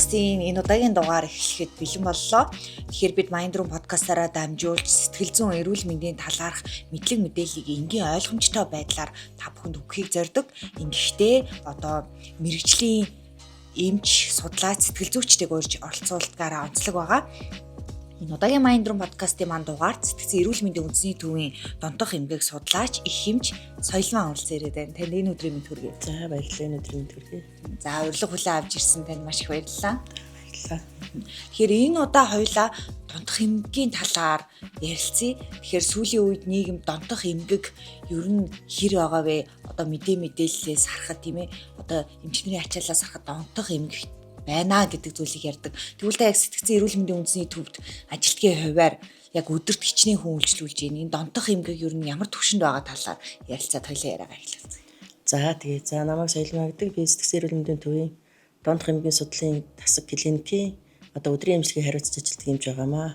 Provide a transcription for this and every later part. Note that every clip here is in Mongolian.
подкастын энэ удаагийн дугаар эхлэхэд бэлэн боллоо. Тэгэхээр бид Mind Room подкастаараа дамжуулж сэтгэл зүйн эрүүл мэндийн талаарх мэдлэг мэдээллийг энгийн ойлгомжтой байдлаар та бүхэнд өгөхийг зорддог. Ингэхдээ одоо мэргэжлийн эмч, судлаач, сэтгэл зүйчтэйг урьж оролцуулдгаараа онцлог байгаа. Энэ удаагийн Mind Room подкастын маань дугаард сэтгцэн эрүүл мэндийн үндэсний төвийн донтох эмгэг судлаач, их эмч Соёлмаа оролцсон ирээд байна. Танд энэ өдрийн мэнд хүргэе. За, баярлалаа, энэ өдрийн мэнд хүргэе. За, урилга хүлээн авч ирсэн танд маш их баярлалаа. Баярлалаа. Тэгэхээр энэ удаа хоёулаа донтох эмгэгийн талаар ярилцъя. Тэгэхээр сүүлийн үед нийгэм донтох эмгэг ер нь хэр байгаа вэ? Одоо мэдээллээс харахад, тийм ээ. Одоо эмчнэрийн ачааллаас харахад донтох эмгэг байна гэдэг зүйлийг ярьдаг. Тэгвэл та яг сэтгцэн эрүүл мэндийн үндэсний төвд ажилтгийн хувиар яг өдөрт хичнээн хүн үйлчлүүлж байна. Энэ донтох эмгэг ер нь ямар түвшинд байгаа талаар ярилцаад хоёлаа яриагаа эхлэв. За, тэгээ. За, намайг Соёлмаа гэдэг. Би сэтгцэн эрүүл мэндийн төвийн донтох эмгэгийн судлалын тасаг клиникийн одоо өдрийн эмчилгээг хариуцж ажилладаг эмч байгаамаа.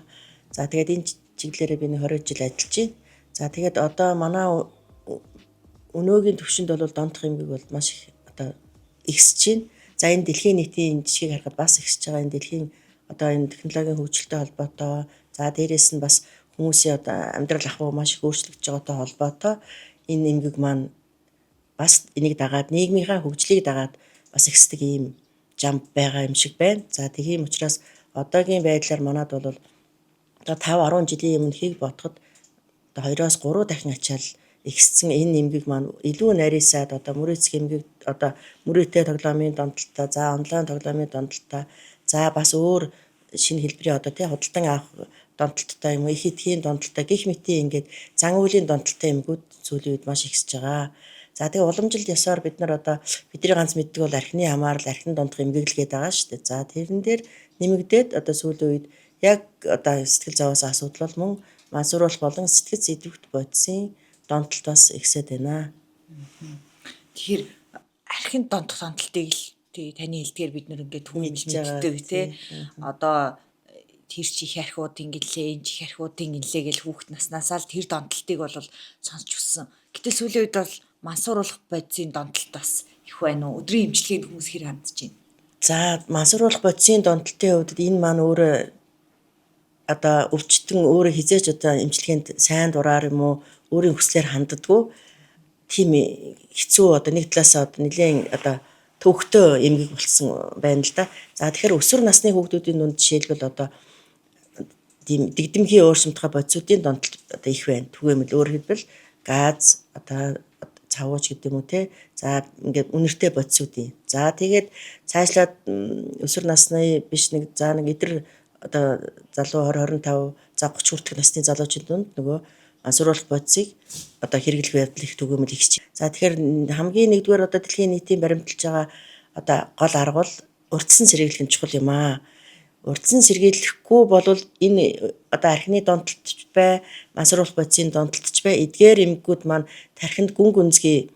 За, тэгээд энэ чиглэлээрээ би 20 жил ажиллаж байна. За, тэгээд одоо манай өнөөгийн түвшинд бол донтох эмгэг бол маш их одоо ихсэж байна. За, энэ дэлхийн нийтийн жишгийг харахад бас ихсэж байгаа. Энэ дэлхийн одоо энэ технологийн хөгжилтэй холбоотой, за, дээрээс нь бас хүмүүсийн одоо амьдрал ахуй маш их өөрчлөгдөж байгаатай холбоотой энэ эмгэг маань бас энийг дагаад, нийгмийнхаа хөгжлийг дагаад бас ихсдэг ийм жам байгаа юм шиг байна. За, тийм учраас одоогийн байдлаар манад бол одоо 5 10 жилийн өмнөхийг бодоход одоо 2-оос 3 дахин ачаал ихссэн. Энэ эмгэг маань илүү нарийсаад одоо мөрөөцөх эмгэг, одоо мөрөөтэй тоглоомын донтолтой, за, онлайн тоглоомын донтолтой, за, бас өөр шинэ хэлбэрийн одоо тий худалдан авах донтолттой юм уу, их идэхийн донтолтой гэх мэтийн ингээд зан үйлийн донтолтой эмгүүд сүүлийн үед маш ихсэж байгаа. За, тэгээ уламжлалт ёсоор бид нар одоо бидний ганц мэддэг бол архины хамаарал, архин донтох эмгэг л гээд байгаа шүү дээ. За, тэрэн дээр нэмэгдээд одоо сүүлийн үед яг одоо сэтгэл зовоос асуудал бол мөн мансууруулах болон сэтгэц идэвхт бодисын донтолт бас ихсээд байна. Тэгэхээр архин донтох донтолтыг л тий таны хэлдгээр бид нэр ингээд түгээмэл мэддэг тий. Одоо тэр чи их архиуд ингэлээ, энэ чи их архиуд ингэлээ гэл хүүхд наснаасаа л тэр донтолтыг бол сонсч өссөн. Гэтэл сүүлийн үед бол мансууруулах бодисын донтолт бас их байна уу? Өдрийн эмчилгээнд хүмүүс хэр хандж байна? За, мансууруулах бодисын донтолтын хувьд энэ маань өөрөө одоо өвчтөн өөрөө хизээч одоо эмчилгээнд сайн дураар юм уу өөрийн хүслээр ханддаггүй, тийм хэцүү, одоо нэг талаасаа одоо нэлээд одоо төвөгтэй эмгэг болсон байна л да. За, тэгэхээр өсвөр насны хүүхдүүдийн дунд жишээлбэл одоо тийм дэгдэмхий өөрчлөмтгой бодисуудын донтолт одоо их байна. Түгээмэл, өөрөөр хэлбэл, газ, одоо цавууч гэдэг юм уу те. За, ингээд үнэртэй бодисуудын. За, тэгээд цаашлаад өсвөр насны биш, нэг, за, нэг эдэр одоо залуу 20 25, за, 30 хүртэх насны залуучуудын дунд нөгөө мансууруулах бодисыг одоо хэрэглэх явдал их түгээмэл ихсэж. За, тэгэхээр хамгийн нэгдүгээр одоо дэлхийн нийтийн баримталж байгаа одоо гол арга бол урьдчилан сэргийлэх нь чухал юм аа. Урьдчилан сэргийлэхгүй болвол энэ одоо архины донтолтч бай, мансууруулах бодисын донтолтч бай, эдгээр эмгэгүүд маань тархинд гүн гүнзгий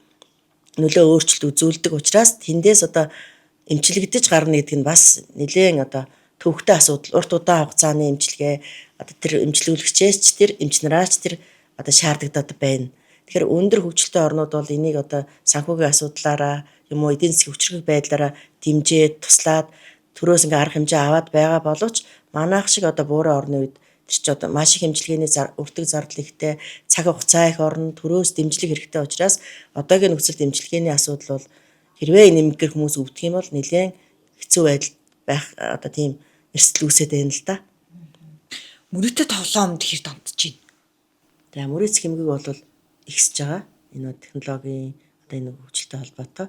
нөлөө өөрчлөлт үзүүлдэг учраас тэндээс одоо эмчилэгдэж гарна гэдэг нь бас нэлээн одоо төвөгтэй асуудал. Урт удаан хугацааны эмчилгээ одоо тэр эмчлүүлэгчээс ч, тэр эмч нараач тэр одоо шаардагдаад байна. Тэгэхээр өндөр хөгжилтэй орнууд бол энийг одоо санхүүгийн асуудлаараа юм уу эдийн засгийн хүчирхэг байдлаараа дэмжиж, туслаад төрөөс ингээ арга хэмжээ аваад байгаа боловч манайх шиг одоо буурай орны үед тэр чи одоо маш их эмчилгээний өртөг зардал ихтэй, цаг хугацаа их орно, төрөөс дэмжлэг хэрэгтэй учраас одоогийн нөхцөлд эмчилгээний асуудал бол хэрвээ энэ эмгэгэр хүмүүс өвдөх юм бол нэлээд хэцүү байдал байх, одоо тийм эрсдэл үүсээд байна л да. Мөрөөдөө тоглоомд хэр донтож байна? За, мөрөөдөх эмгэг бол ихсэж байгаа. Энэ технологийн одоо энэ хөгжилтэй холбоотой.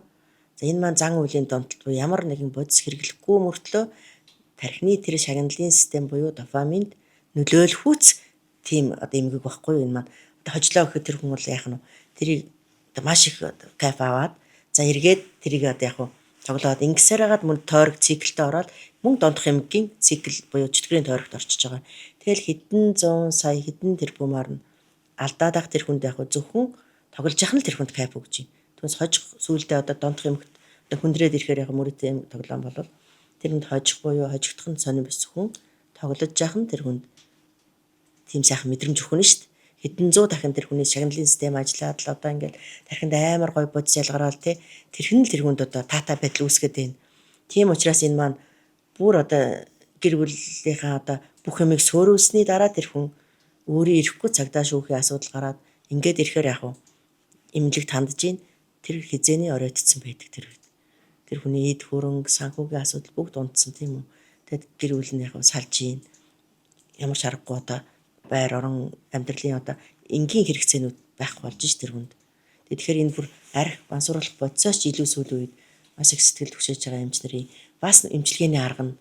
За, энэ маань зан үйлийн донтолт буюу ямар нэгэн бодис хэрэглэхгүй мөртлөө тархины тэр шагналын систем буюу дофаминд нөлөөлөхүүц тийм одоо эмгэг байхгүй юу энэ маань. Одоо хожлоо гэхэд тэр хүн бол яах нь вэ? Тэрийг одоо маш их кайф аваад, за, эргээд тэрийг одоо яг тоглоод ингэсээр хагаад мөн тойрог циклтэй ороод мөн донтох эмгэгийн цикл буюу чөтгөрийн тойрогт орчиж байгаа. Тэгэл хэдэн зуун сая, хэдэн тэрбумаар нь алдаад ах тэр хүнд яг зөвхөн тоглож явах нь тэр хүнд кайф өгч юм. Түүнээс хожих сүулдэ одоо донтох эмгэгт одоо хүндрээд ирэхээр яг мөрөөдөө юм тоглоом бол тэрэнд хожих буюу хожигдох нь сонирн биш, зөвхөн тоглож явах нь тэр хүнд тийм сайхан мэдрэмж өгөх нь шүү дээ. Хэдэн зуун дахин тэр хүний шагналын систем ажиллаад л одоо ингээл тархинд амар гоё бодис ялгараал тий. Тэрхэн л тэр хүнд одоо таатай байдал үүсгээд байна. Тийм учраас энэ маань Бүр одоо гэр бүлийнхаа одоо бүх юмыг сөөрүүлсний дараа тэр хүн өөрөө ирэхгүй цагдаа шүүхийн асуудал гараад ингээд ирэхээр яг эмнэлэгт хандж гин тэр хизээний оройтцсан байдаг тэр үед. Тэр хүний эд хөрөнгө, санхүүгийн асуудал бүгд унтсан тийм үү. Тэгэд гэр бүл нь яг салж гин ямар ч аргагүй одоо байр орон амьдралын одоо энгийн хэрэгцээнүүд байхгүй болж ш тэр хүнд. Тэгэхээр энэ бүр арх бансууруулах бодисоос ч илүү сүүлийн үед маш их сэтгэл түгшээж байгаа эмч нарын бас эмчилгээний арга нь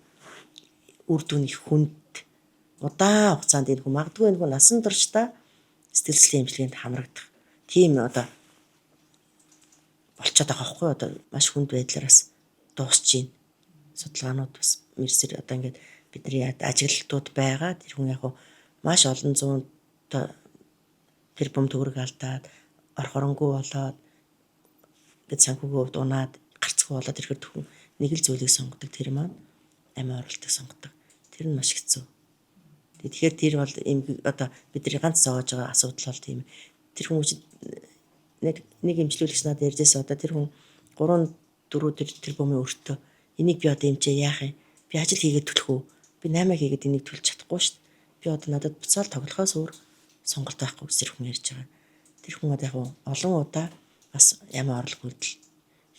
үр дүн их хүнд удаан хугацаанд энэ хүн магадгүй энэ хүн насан туршдаа сэтгэл зүйн эмчилгээнд хамрагдах тийм одоо болчиход байгаа байхгүй одоо маш хүнд байдлаар бас дуусч байна. Судалгаанууд бас мэрсэр одоо ингээд бидний ажиглалтууд байгаа. Тэр хүн яг маш олон зуун тэр бум төгрөг алдаад орох оронгүй болоод ингээд санхүүгийн хувьд унаад гарцгүй болоод ирэхээр хүн нэг л зүйлийг сонгодог. Тэр маань амиа оруулалтыг сонгодог. Тэр нь маш хэцүү. Тэгэхээр тэр бол одоо бидний ганц зоож байгаа асуудал бол тийм. Тэр хүмүүс нэг эмчлүүлэгч надад ярьжсэн одоо тэр хүн 3 4 тэр бумын өртөө энийг би одоо эмчээ яах юм? Би ажил хийгээд төлөх үү? Би 8 хийгээд энийг төлж чадахгүй шүү дээ. Би одоо надад буцаал тоглохоос өөр сонголт байхгүй гэж тэр хүн ярьж байгаа. Тэр хүн одоо яг олон удаа бас ямар орлого үйлдэл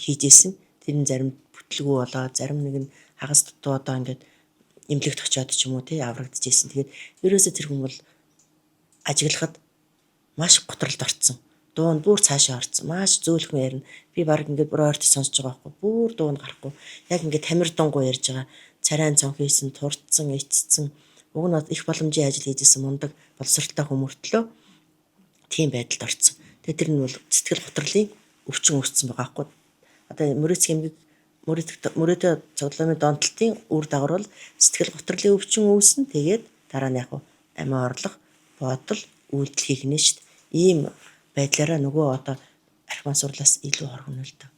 хийж исэн. Тэр нь зарим бүтлгүү болоо, зарим нэг нь хагас дутуу одоо ингээд эмнэлэгт очиод ч юм уу тий аврагдчихсэн. Тэгээд ерөөсөө тэр хүн бол ажиглахад маш готролд орцсон. Дуу нь бүр цаашаа орцсон. Маш зөөлхөн ярина. Би баг ингээд бүр ойртож сонсож байгаа байхгүй. Бүр дуу нь гарахгүй. Яг ингээд тамир дунгуй ярьж байгаа. Царайн цонх хийсэн, турцсан, ицсэн. Уг нь их боломжийн ажил хийжсэн мундаг боловсралтай хүмүүртлөө тийм байдалд орцсон. Тэгээд тэр нь бол сэтгэл готрлын өвчин үүссэн байгаа байхгүй. Одоо мөрөөцөх эмгэг мөрөөдөө цоглоомын донтолтын үр дагавар бол сэтгэл готрлын өвчин үүснэ. Тэгээд дараа нь яг амиа орлох, бодол, үйлдэл хийх нэ шүү дээ. Ийм байдлаараа нөгөө одоо архиман сурлаас илүү хоргоно л дөө.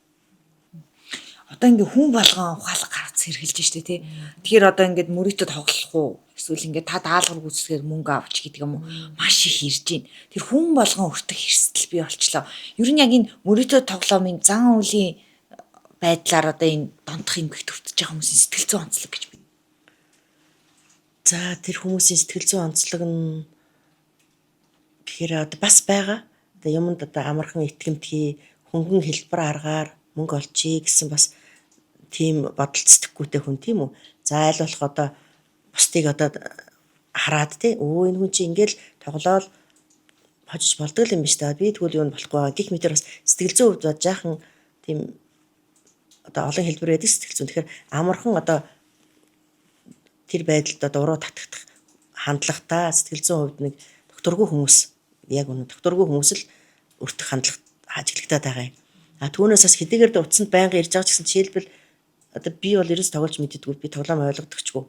Одоо ингээ хүн болгон ухаалаг гарц хэрглэж штэ тий. Тэгэхээр одоо ингээд мөрөөдөө тоглох уу? Эсвэл ингээд та даалгавар гүйцэтгэхээр мөнгө авч гэдэг юм уу? Маш их ирж байна. Тэр хүн болгон өртөх эрсдэл бий болчлоо. Ер нь яг энэ мөрөөдөө тоглоомын зан үйлийн байдлаар одоо энэ донтох эмгэгт өртөж байгаа хүмүүсийн сэтгэл зүйн онцлог гэж би. За тэр хүмүүсийн сэтгэл зүйн онцлог нь гэхээр одоо бас байгаа. Одоо юмд одоо амархан итгэмтгий, хөнгөн хэлбэр аргаар мөнгө олчий гэсэн бас тийм бодол сэтгэхгүйтэй хүн тийм үү. За аль болох одоо бусдыг одоо хараад тий өө энэ хүн чи ингээл тоглоол хожиж болдог юм биш та. Би тэгвэл юу нь болохгүй байгаа. Гэх мэтэр бас сэтгэл зүйн хувьд жаахан тийм одоо олон хэлбэр байдаг сэтгэл зүйн. Тэгэхээр амархан одоо тэр байдалд одоо уруу татагдах хандлагатай сэтгэл зүйн хувьд нэг докторгүй хүмүүс яг үнэ докторгүй хүмүүс л өртөх хандлага ажиглагтаад байгаа юм. А түүнээс бас хэдийгээр утсанд байнга ирж байгаа ч гэсэн жишээлбэл одоо би бол ерөөс тоглож мэддэггүй, би тоглоом ойлгодогчгүй.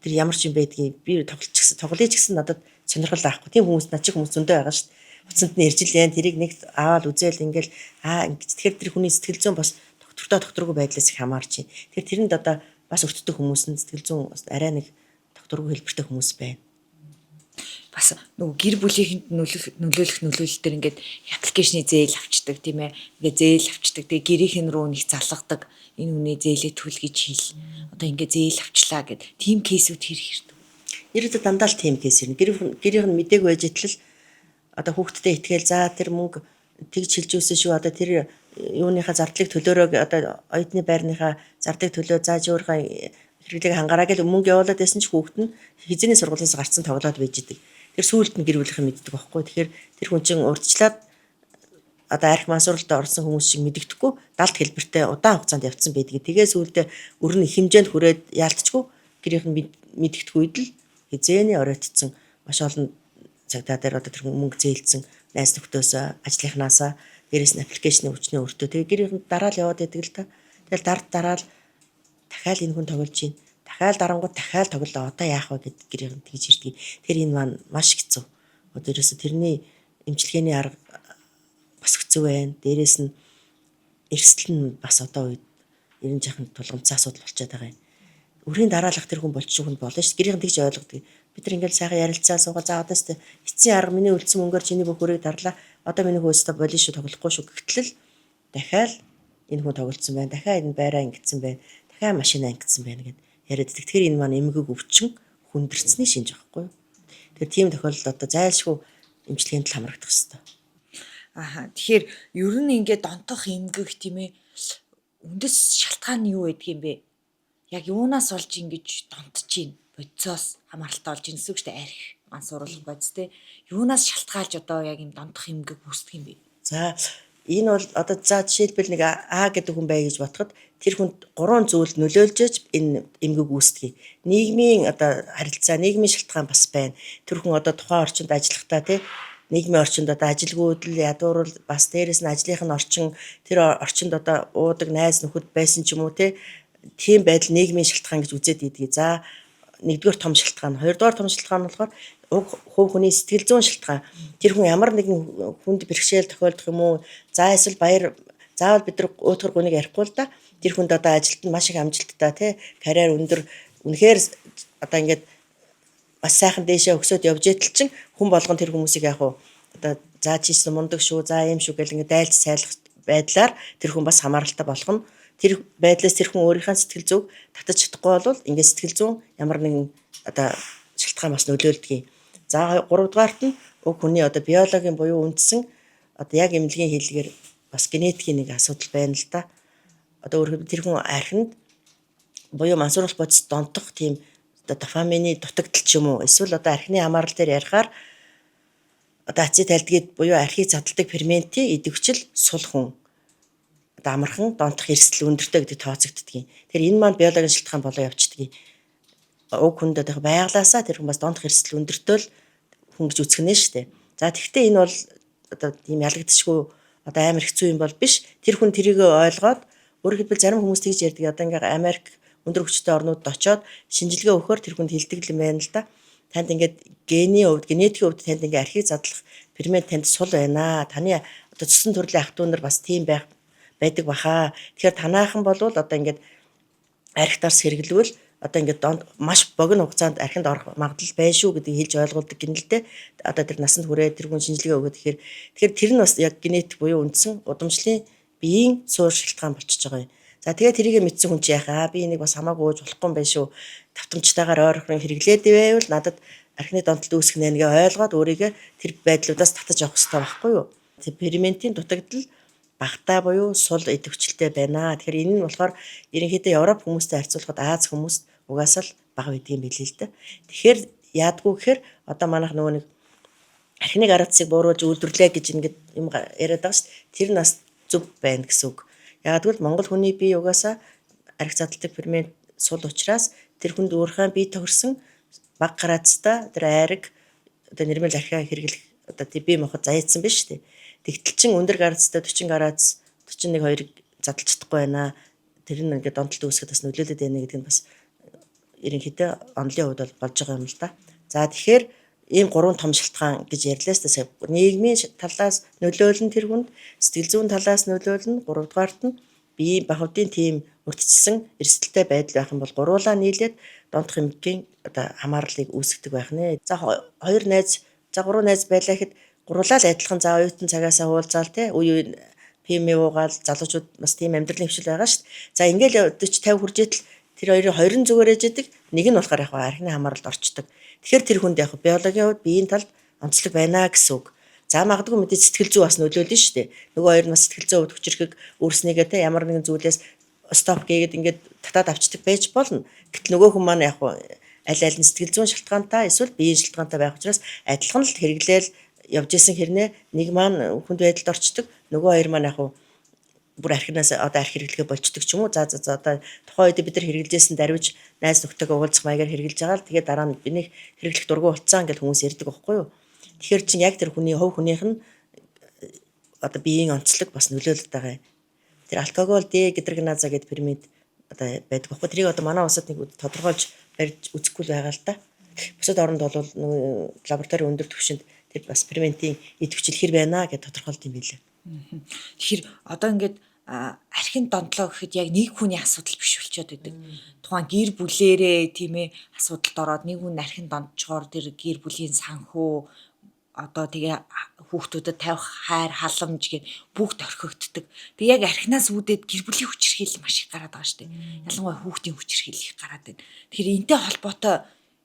Тэр ямар ч юм байдгийг би тоглолч гэсэн тоглоё ч гэсэн надад сонирхол авахгүй. Тийм хүмүүс над чиг хүмүүс зөндөө байгаа шүү дээ. Утсанд нь ирж л яан тэрийг нэг аваад үзээл ингээл аа ингэж тэгэхээр тэр хүний сэтгэл зүйн бас доктортой докторгүй байдлаас их хамаарч байна. Тэгэхээр тэрэнд одоо бас өртдөг хүмүүс нь сэтгэл зүйн арай нэг докторгүй хэлбэртэй хүмүүс байна. Бас нөгөө гэр бүлийнхэнд нөлөөлөх нөлөөлөл төр ингээд аппликейшны зээл авчдаг тийм ээ. Ингээд зээл авчдаг. Тэгээ гэрийнхэн рүү нэг залгадаг. Энэ хүний зээлээ төл гэж хэл. Одоо ингээд зээл авчлаа гэд тийм кейсүүд хэр хэрдэг. Ерөөдөө дандаа л тийм кейс ирнэ. Гэрийнх нь мдээгүй байж итэл одоо хүүхдтэй итгээл за тэр мөнгө тэгж хэлж үүсэн шүү. Одоо тэр юуныхаа зардлыг төлөөрөө одоо оюутны байрныхаа зардлыг төлөө за чи өөрийнхөө хэрэглээг хангаараа гэл мөнгө явуулаад байсан ч хүүхэд нь хизээний сургуулиас гарцсан тоглоод байж идэг. Тэр сүүлд нь гэр бүлийнхэн мэддэг байхгүй. Тэгэхээр тэр хүн чинь урдчлаад одоо арх мансуурлалд орсон хүмүүс шиг мэддэхгүй далд хэлбэртэй удаан хугацаанд явцсан байдаг. Тэгээ сүүлдээ өрн их хэмжээнд хүрээд яалтчгүй гэрийнх нь мэддэхгүй үед л хизээний оройтцсон маш олон цагдаа дээр одоо тэр мөнгө зээлцэн найз нөхдөсөө ажлынхнаасаа дээрээс нь аппликейшны хүчний өртөө тэгээ гэрийнх нь дараа л яваад байдаг л та. Тэгэл дараал дахиад энэ хүн тоглож чинь дахиад дарангууд дахиад тоглоо одоо яах вэ гэд гэрийнх нь тэгж ирдэг. Тэр энэ маань маш хэцүү. Одоо ерөөсө тэрний эмчилгээний арга бас хэцүү байна. Дээрээс нь эрсдэл нь бас одоо үед ерэн жахан тулгамдсан асуудал болчиход байгаа юм. Өрийн дараалах тэр хүн болчих хүн болно шүү. Гэрийнх нь тэгж ойлгодог. Бид нар ингээл сайхан ярилцаа суугаа за одоо өстө эцсийн арга миний үлдсэн мөнгөөр чиний бүх өрийг дарлаа. Одоо миний хөөстө болно шүү тоглохгүй шүү гэтэл дахиад энэ хүн тоглолцсон байна. Дахиад энэ байраа ингэсэн байна. Дахиад машина ингэсэн байна гэд. яриад байдаг. Тэгэхээр энэ маань эмгэг өвчин хүндэрсний шинж байхгүй юу? Тэгэхээр тийм тохиолдолд одоо зайлшгүй эмчилгээнд л хамрагдах хэрэгтэй. Аха. Тэгэхээр ер нь ингээд донтох эмгэг тийм ээ үндэс шалтгаан нь юу байдаг юм бэ? Яг юунаас болж ингэж донтож гин? Бодисоос хамааралтай болж гин гэсэн үг шүү дээ. Арх, мансууруулах бодис те. Юунаас шалтгаалж одоо яг юм донтох эмгэг үүсдэг юм бэ? За энэ бол одоо за жишээлбэл нэг А гэдэг хүн бай гэж бодоход тэр хүнд гурван зүйл нөлөөлж энэ эмгэг үүсдэг. Нийгмийн одоо харилцаа, нийгмийн шалтгаан бас байна. Тэр хүн одоо тухайн орчинд ажиллахдаа тий нийгмийн орчинд одоо ажилгүйдэл, ядуурл бас дээрэс нь ажлынх нь орчин тэр орчинд одоо уудаг найз нөхөд байсан ч юм уу тий тийм байдал нийгмийн шалтгаан гэж үзээд идэгий. За нэгдүгээр том шалтгаан, хоёрдугаар том шалтгаан нь болохоор уг хувь хүний сэтгэл зүйн шалтгаан. Тэр хүн ямар нэгэн хүнд бэрхшээл тохиолдох юм уу? За эсвэл баяр заавал бид нар уутгар гуниг ярихгүй л да. Тэр хүнд одоо ажилд нь маш их амжилттай тий карьер өндөр үнэхээр одоо ингээд бас сайхан дээшээ өксөд явж итэл чин хүн болгон тэр хүмүүсийг яг уу одоо за чийсэн мундаг шүү, за ийм шүү гэл ингээд дайлж сайлах байдлаар тэр хүн бас хамааралтай болох нь тэр байдлаас тэр хүн өөрийнхөө сэтгэл зүг татаж чадахгүй бол ингээд сэтгэл зүйн ямар нэгэн одоо шалтгаан бас нөлөөлдөг юм. За гуравдугаарт нь уг хүний одоо биологийн буюу үндсэн одоо яг эмнэлгийн хэллэгээр бас генетикийн нэг асуудал байна л да. Одоо өөрөөр тэр хүн архинд буюу мансууруулах бодис донтох тийм одоо дофамины дутагдал ч юм уу эсвэл одоо архины хамаарал дээр ярихаар одоо ацетальдегид буюу архийг задалдаг ферментийн идэвхжил сул хүн одоо амархан донтох эрсдэл өндөртэй гэдэг тооцогддог юм. Тэгэхээр энэ маань биологийн шалтгаан болоо явцдаг юм. Уг хүнд одоо байглаасаа тэр хүн бас донтох эрсдэл өндөртэй л хүн гэж үзэх нэ шүү дээ. За тэгвэл энэ бол одоо тийм ялагдчихгүй одоо амар хэцүү юм бол биш. Тэр хүн тэрийг ойлгоод өөрөөр хэлбэл зарим хүмүүс тэгж ярьдаг. Одоо ингээ Америк өндөр хүчтэй орнуудад очиод шинжилгээ өгөхөөр тэр хүнд хэлдэг юм байна л да. Танд ингээд гений хувьд, генетикийн хувьд танд ингээ архийг задлах фермент танд сул байна. Таны одоо цэцэн төрлийн ах дүү нар бас тийм байх байдаг баха. Тэгэхээр танаахан болвол одоо ингээд арх дарс хэрэглэвэл одоо ингээд донд маш богино хугацаанд архинд орох магадлал байна шүү гэдгийг хэлж ойлгуулдаг гин л дээ. Одоо тэр насанд хүрээ тэр хүн шинжилгээ өгөөд тэгэхээр тэр нь бас яг генетик буюу үндсэн удамшлын биеийн суур шалтгаан болчихж байгаа юм. За тэгээ тэрийг мэдсэн хүн чи яхаа би энийг бас хамаагүй ууж болохгүй юм байна шүү. Тавтамжтайгаар ойрхон хэрэглээд байвал надад архины донтолт үүсгэх нэ нэгэ ойлгоод өөрийгөө тэр байдлуудаас татаж авах хэрэгтэй байхгүй юу? Тэр ферментийн дутагдал багтаа буюу сул идэвхжлэлтэй байна. Тэгэхээр энэ нь болохоор ерөнхийдөө Европ хүмүүстэй харьцуулахад Аз хүмүүст угаасаа л бага байдаг юм билээ л дээ. Тэгэхээр яадгүй гэхээр одоо манайх нөгөө нэг архины градусыг бууруулж үйлдвэрлээ гэж ингээд юм яриад байгаа шүү дээ. Тэр нас зөв байна гэсэн үг. Яагаад гэвэл Монгол хүний бие угаасаа арх задалдаг фермент сул учраас тэр хүнд өөрийнхөө бие тохирсон бага градустай тэр айраг одоо нэрмэл архиа хэрэглэх одоо тий бие махбод заяатсан биш үү? Тэгтэл чин өндөр градустай 40 градус 41 2-ыг задлж чадахгүй байна. Тэр нь ингээд донтолт үүсгэхэд бас нөлөөлөд байна гэдэг нь бас ерөнхийдөө онлын хувьд бол болж байгаа юм л да. За тэгэхээр ийм гурван том шалтгаан гэж ярьлаа шүү дээ. Нийгмийн талаас нөлөөлөн тэр хүнд, сэтгэл зүйн талаас нөлөөлнө, гуравдугаарт нь биеийн бахвдын тийм урьдчилсан эрсдэлтэй байдал байх юм бол гуруулаа нийлээд донтох эмгэгийн одоо хамаарлыг үүсгэдэг байх нэ. За хоёр найз, за гурван найз байлаа гэхэд гурлаа л адилхан за оюутан цагаасаа уулзаал те үе үе пим уугаал залуучууд бас тийм амьдралын хвшил байгаа шүү дээ. За ингээл 40 50 хүрж идэл тэр хоёрын 20 зүгээр ээж идэг нэг нь болохоор яг архины хамааралд орчдөг. Тэгэхээр тэр хүнд яг биологийн хувьд биеийн талд онцлог байна гэсэн үг. За магадгүй мэдээ сэтгэл зүй бас нөлөөлнө шүү дээ. Нөгөө хоёр нь бас сэтгэл зүйн хувьд хүчирхэг өөрснийгээ те ямар нэгэн зүйлээс стоп хийгээд ингээд татаад авчдаг байж болно. Гэтэл нөгөө хүн маань яг аль аль нь сэтгэл зүйн шалтгаантай эсвэл биеийн шалтгаантай байх учраас адилхан л хэрэглээл явж исэн хэрнээ нэг маань хүнд байдалд орчдөг, нөгөө хоёр маань яг бүр архинаас одоо арх хэрэглэхэ болчдөг ч юм уу. За за за одоо тухайн үед бид нар хэрэглэжсэн дарвиж найз нөхдөйгөө уулзах маягаар хэрэглэж байгаа л тэгээ дараа нь бинийг хэрэглэх дургүй болцсон гэж хүмүүс ярьдаг байхгүй юу. Тэгэхээр чин яг тэр хүний хувь хүнийх нь одоо биеийн онцлог бас нөлөөлөд байгаа юм. Тэр алкогол дегидрогеназа гэдэг фермент одоо байдаг байхгүй. Тэрийг одоо манай улсад нэг тодорхойлж барьж үзэхгүй л байгаа л та. Бусад оронд бол нөгөө лаборатори өндөр түвшинд тэр бас ферментийн идэвхжил хэр байна гэж тодорхойлд юм билээ. Тэгэхээр одоо ингээд архин донтлоо гэхэд яг нэг хүний асуудал биш болчиход байдаг. Тухайн гэр бүлэрээ тийм ээ асуудалд ороод нэг хүн архин донтчоор тэр гэр бүлийн санхүү одоо тэгээ хүүхдүүдэд тавих хайр халамж гэх бүгд орхигддаг. Тэг яг архинаас үүдээд гэр бүлийн хүчирхийлэл маш их гараад байгаа шүү дээ. Ялангуяа хүүхдийн хүчирхийлэл их гараад байна. Тэгэхээр энтэй холбоотой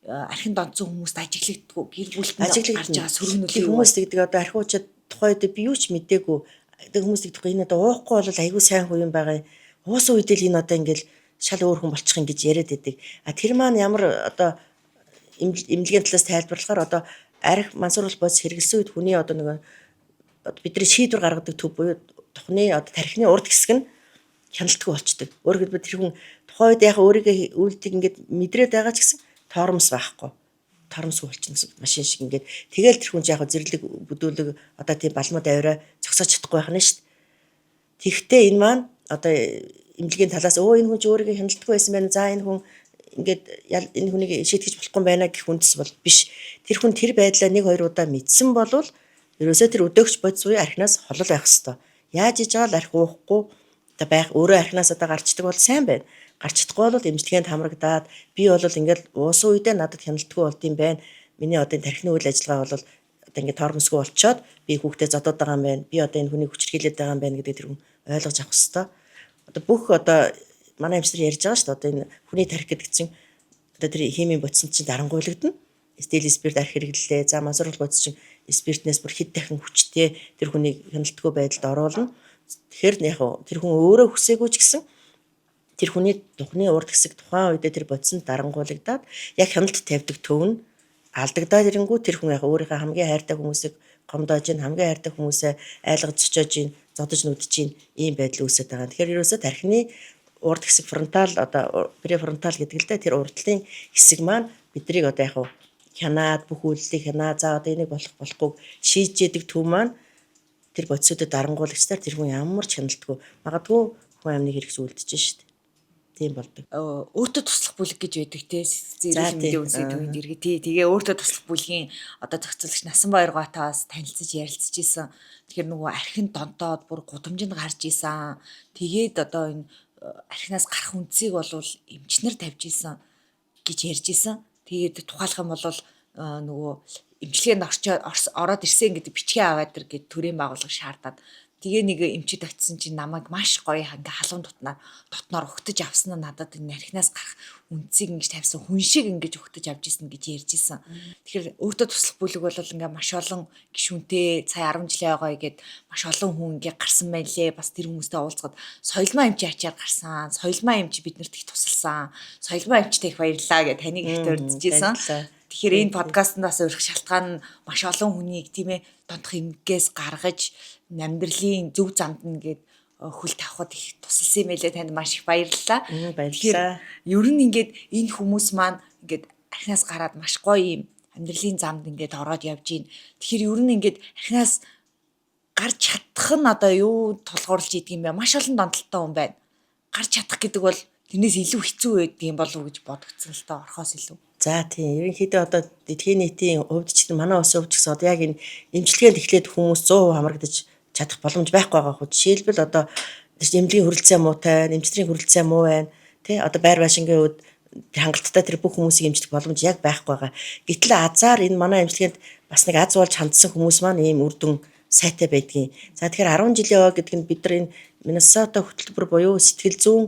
архин донцсон хүмүүст ажиглагддаггүй гэр бүлд нь гарч байгаа сөрөг нөлөө хүмүүс тэгдэг одоо архиуучид тухайн үед би юу ч мдээгүй. Тэг хүмүүс тэгдэг энэ одоо уухгүй бол айгүй сайн хүн юм байгаа юм. Уусан үед л энэ одоо ингээл шал өөр хүн болчих юм гэж яриад байдаг. А тэр маань ямар одоо эмнэлгийн талаас тайлбарлахаар одоо арх мансууруулах бодис хэрэглэсэн үед хүний одоо нөгөө бидний шийдвэр гаргадаг төв буюу тухны одоо тархины урд хэсэг нь хяналтгүй болчдөг. Өөрөөр хэлбэл тэр хүн тухайн үед яг өөрийгөө үйлдэл ингээд мэдрээд байгаа ч гэсэн тоормос байхгүй. Тоормосгүй болчихно гэсэн машин шиг ингээд тэгэл тэр хүн яг зэрлэг бүдүүлэг одоо тийм балмууд авираа зогсоож чадахгүй байх нь шүү дээ. Тэгэхдээ энэ маань одоо эмнэлгийн талаас өө энэ хүн ч өөрийгөө хяналтгүй байсан байна. За энэ хүн ингээд энэ хүнийг шийтгэж болохгүй байна гэх үндэс бол биш. Тэр хүн тэр байдлаа нэг хоёр удаа мэдсэн болвол ерөөсөө тэр өдөөгч бодис буюу архинаас холол байх хэвээр. Яаж иж байгаа л архи уухгүй одоо байх өөрөө архинаас одоо гарчдаг бол сайн байна. Гарч чадахгүй бол эмчилгээнд хамрагдаад би бол ингээд уусан үедээ надад хяналтгүй болд юм байна. Миний одоо энэ тархины үйл ажиллагаа бол одоо ингээд тоормосгүй болчоод би хүүхдээ зодоод байгаа юм байна. Би одоо энэ хүнийг хүчирхийлээд байгаа юм байна гэдэг тэр хүн ойлгож авах хэвээр. Одоо бүх одоо манай эмчнэр ярьж байгаа шүү дээ. Одоо энэ хүний тархи гэдэг чинь одоо тэр химийн бодисон чинь дарангуйлагдана. Стил спирт арх хэрэглэлээ. За мансууруулах бодис чинь спиртнээс бүр хэд дахин хүчтэй тэр хүнийг хяналтгүй байдалд оруулна. Тэгэхээр яг тэр хүн өөрөө хүсээгүй ч гэсэн тэр хүний тухны урд хэсэг тухайн үедээ тэр бодисонд дарангуйлагдаад яг хяналт тавьдаг төв нь алдагдаад ирэнгүү тэр хүн яг өөрийнхөө хамгийн хайртай хүмүүсийг гомдоож ийн хамгийн хайртай хүмүүсээ айлгаж цочоож ийн зодож нүдэж ийн ийм байдал үүсэж байгаа. Тэгэхээр ерөөсөө тархины урд хэсэг фронтал одоо префронтал гэдэг л дээ тэр урдлын хэсэг маань биднийг одоо яг хянаад бүх үйлдэлийг хянаа за одоо энийг болох болохгүй шийдэж яадаг төв маань тэр бодисуудад дарангуулагчдаар тэр хүн ямар ч хяналтгүй магадгүй хүн амны хэрэгс үлдэж шít. Тийм болдог. Өөртөө туслах бүлэг гэж байдаг те эрүүл мэндийн үндэсний төвийн дэргэд тий. Тэгээ өөртөө туслах бүлгийн одоо зохицуулагч Насан Баяргаатаас танилцаж ярилцж исэн. Тэгэхээр нөгөө архин донтоод бүр гудамжинд гарч исэн. Тэгээд одоо энэ архинаас гарах үндсийг болвол эмчнэр тавьж исэн гэж ярьж исэн. Тэгээд тухайлах юм бол нөгөө эмчилгээнд ороод ирсэн гэдэг бичгээ аваад ир гэд төрийн байгууллага шаардаад тэгээ нэг эмчид очисон чинь намайг маш гоё ингээ халуун дотноор угтаж авсан нь надад энэ архинаас гарах үндсийг ингэж тавьсан хүн шиг ингэж угтаж авч ирсэн гэж ярьж исэн. Тэгэхээр өөртөө туслах бүлэг бол ингээ маш олон гишүүнтэй сая 10 жилийн байгаа гээд маш олон хүн ингээ гарсан байлээ. Бас тэр хүмүүстэй уулзахад соёлмаа эмчийн ачаар гарсан. Соёлмаа эмч биднэрт их тусалсан. Соёлмаа эмчтэй их баярлалаа гэж таныг их дурдж исэн. Тэгэхээр энэ подкастт бас урих шалтгаан нь маш олон хүнийг тийм донтох эмгээс гаргаж амьдралын зөв замд нь гээд хөл тавихад их тусалсан юм байлээ. Танд маш их баярлалаа. Баярлалаа. Ер нь ингээд энэ хүмүүс маань ингээд архинаас гараад маш гоё юм амьдралын замд ингээд ороод явж гин. Тэгэхээр ер нь ингээд архинаас гарч чадах нь одоо юу тулгуурлаж идэг юм бэ? Маш олон донтолтой хүн байна. Гарч чадах гэдэг бол тэрнээс илүү хэцүү байдаг юм болов уу гэж бодогдсон л доо орхоос илүү. За тийм. Ерөнхийдөө одоо дэлхийн нийтийн хувьд ч манай улсын хувьд ч гэсэн одоо яг энэ эмчилгээнд эхлээд хүмүүс 100% хамрагдаж чадах боломж байхгүй байгаа хөө. Жишээлбэл одоо эмнэлгийн хүрэлцээ муутай, эмчнэрийн хүрэлцээ муу байна. Тэ одоо байр байшингийн хувьд хангалттай тэр бүх хүмүүсийг эмчлэх боломж яг байхгүй байгаа. Гэтэл азар энэ манай эмчилгээнд бас нэг аз болж хандсан хүмүүс маань ийм үр дүн сайтай байдгийн. За тэгэхээр 10 жилийн ой гэдэг нь бид нар энэ Миннесота хөтөлбөр буюу сэтгэл зүйн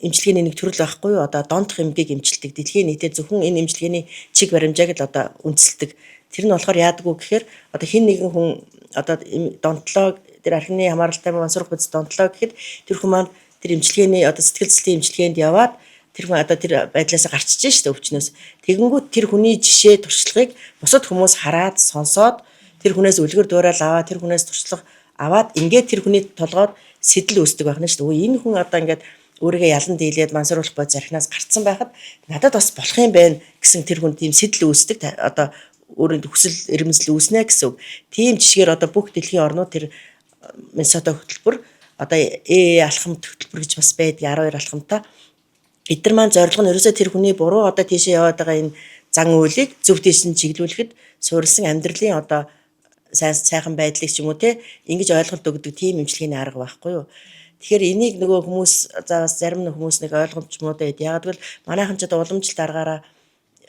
эмчилгээний нэг төрөл байхгүй юу? Одоо донтох эмгээг эмчилдэг. Дэлхийн нийтээр зөвхөн энэ эмчилгээний чиг баримжааг л одоо үндэслэдэг. Тэр нь болохоор яадаг вэ гэхээр одоо хин нэгэн хүн одоо донтлоо тэр архины хамааралтай мансууруулах бодис донтлоо гэхэд тэр хүн маань тэр эмчилгээний одоо сэтгэл зүйн эмчилгээнд яваад тэр хүн одоо тэр байдлаасаа гарчиж шүү дээ өвчнөөс. Тэгэнгүүт тэр хүний жишээ туршлагыг бусад хүмүүс хараад сонсоод тэр хүнээс үлгэр дуурайл аваад тэр хүнээс туршлага аваад ингээд тэр хүний толгойд сэтэл үүсдэг байх нь шүү дээ. Энэ хүн одоо ингээд өөрийгөө ялан дийлээд мансууруулах бодис архинаас гарцсан байхад надад бас болох юм байна гэсэн тэр хүн тийм сэтэл үүсдэг. Одоо өөрийн хүсэл эрмэлзэл үүснэ гэсэн үг. Тийм жишгээр одоо бүх дэлхийн орнууд тэр Миннесота хөтөлбөр одоо алхам хөтөлбөр гэж бас байдаг 12 алхамтай. Эдгээр маань зорилго нь ерөөсөө тэр хүний буруу одоо тийшээ яваад байгаа энэ зан үйлийг зөв тийш нь чиглүүлэхэд суурилсан амьдралын одоо сайн сайхан байдлыг ч юм уу те ингэж ойлголт өгдөг тийм эмчилгээний арга байхгүй юу. Тэгэхээр энийг нөгөө хүмүүс за бас зарим нэг хүмүүс нэг ойлгомж муутай байд. Яг гэвэл манайхан ч одоо уламжлалт аргаараа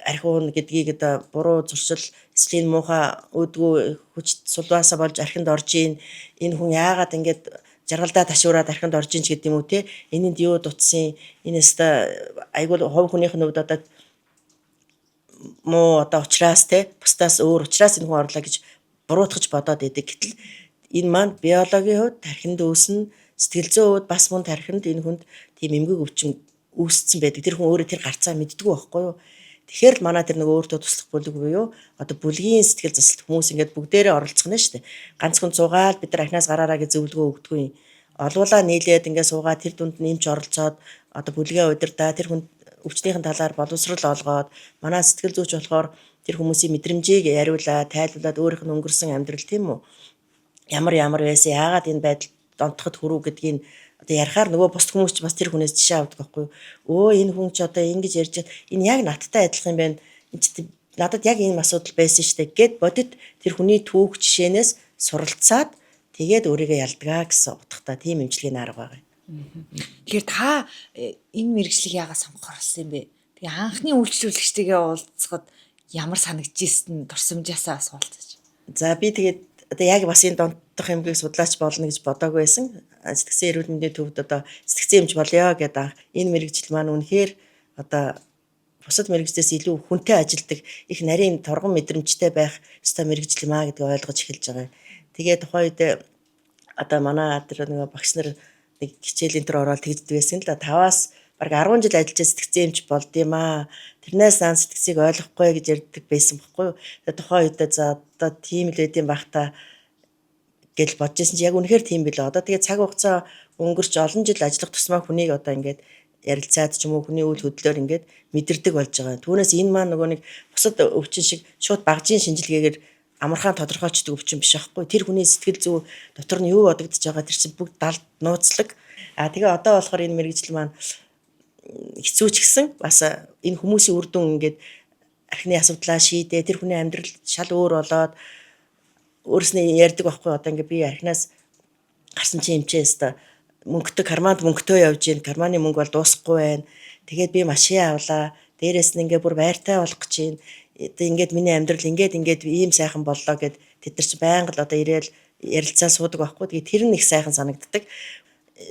Архиун гэдгийг одоо буруу зуршил, эсвэл энэ муухай үүдгүй хүч сулваасаа болж архинд орж ийн, энэ хүн яагаад ингэж жаргалдаа ташуураад архинд орж ийн ч гэдэг юм уу те, энэнд юу дутсан, энэ өстой айгуул хувь хүнийх нь хувьд одоо муу одоо ухраас те, бусдаас өөр ухраас энэ хүн орлоо гэж буруутгаж бодоод идэг. Гэтэл энэ маань биологийн хувьд тархинд үүснэ, сэтгэл зүйн хувьд бас мөн тархинд энэ хүнд тийм эмгэг өвчин үүссэн байдаг. Тэр хүн өөрөө тэр гарцаа мэддэггүй байхгүй юу? Тэгэхээр л манай тэр нэг өөртөө туслах бүлэг буюу одоо бүлгийн сэтгэл заслалт хүмүүс ингээд бүгдээрээ оролцох нь шүү дээ. Ганц хүн цугаал бид нар архинаас гараараа гэж зөвлөгөө өгдөггүй юм. Олуулаа нийлээд ингээд суугаа тэр дунд нь эмч оролцоод одоо бүлгээ удирдаа, тэр хүн өвчнийхэн талаар боловсрал олгоод, манай сэтгэл зүйч болохоор тэр хүмүүсийн мэдрэмжийг яриулаа, тайлбарлаад, өөрийнх нь өнгөрсөн амьдрал, тийм үү? Ямар ямар байсан, яагаад энэ байдал донтоход хүрүү гэдгийг одоо ярихаар нөгөө бус хүмүүс ч бас тэр хүнээс жишээ авдаг байхгүй юу? Өө, энэ хүн ч одоо ингэж ярьж, энэ яг надтай адилхан юм байна. Энэ ч надад яг ийм асуудал байсан шүү дээ гэд бодит тэр хүний түүх жишээнээс суралцаад тэгээд өөрийгөө ялдгаа гэсэн утгатай тийм эмчилгээний арга байгаа юм. Тэгэхээр та энэ мэргэжлийг яагаад сонгохоор болсон юм бэ? Тэгээ анхны үйлчлүүлэгчтэйгээ уулзахад ямар санагдчихсэн, дурсамжаасаа асуулцаж. За, би тэгээд одоо яг бас энэ донтох эмгэг судлаач болно гэж бодоагүй байсан. Сэтгцэн эрүүл мэндийн төвд одоо сэтгцэн эмч болёо гэдэг анх энэ мэргэжил маань үнэхээр одоо бусад мэргэжлээс илүү хүнтэй ажилдаг, их нарийн торгон мэдрэмжтэй байх ёстой мэргэжил юм аа гэдгийг ойлгож эхэлж байгаа. Тэгээ тухайн үед одоо манай тэр нэг багш нар нэг хичээлийн төр ороод тэгждэг байсан л да. 5-аас бараг 10 жил ажиллаж сэтгцэн эмч болд юм аа. Тэрнээс наан сэтгцийг ойлгохгүй гэж ярьдаг байсан бохгүй юу. Тэгээ тухайн үедээ за одоо тийм л байд юм бах та гэж бодож исэн чи яг үнэхээр тийм билээ. Одоо тэгээ цаг хугацаа өнгөрч олон жил ажиллах тусмаа хүнийг одоо ингээд ярилцаад ч юм уу хүний үйл хөдлөлөөр ингээд мэдэрдэг болж байгаа. Түүнээс энэ маань нөгөө нэг бусад өвчин шиг шууд багжийн шинжилгээгээр амархан тодорхойлцдог өвчин биш аахгүй. Тэр хүний сэтгэл зүй дотор нь юу бодогдож байгаа тэр чинь бүгд далд нууцлаг. А тэгээ одоо болохоор энэ мэргэжил маань хэцүү ч гэсэн бас энэ хүмүүсийн үр дүн ингээд архины асуудлаа шийдээ, тэр хүний амьдрал шал өөр болоод өөрснөө ярьдаг байхгүй. Одоо ингээд би архинаас гарсан чинь эмчээ өстой мөнгөтэй, карманд мөнгөтэй явж гин, карманы мөнгө бол дуусахгүй байна. Тэгээд би машин авлаа. Дээрээс нь ингээ бүр байртай болох гэж байна. Одоо ингээд миний амьдрал ингээд ингээд ийм сайхан боллоо гэд тэд нар чи байнга л одоо ирээл ярилцаа суудаг байхгүй. Тэгээд тэр нь их сайхан санагддаг.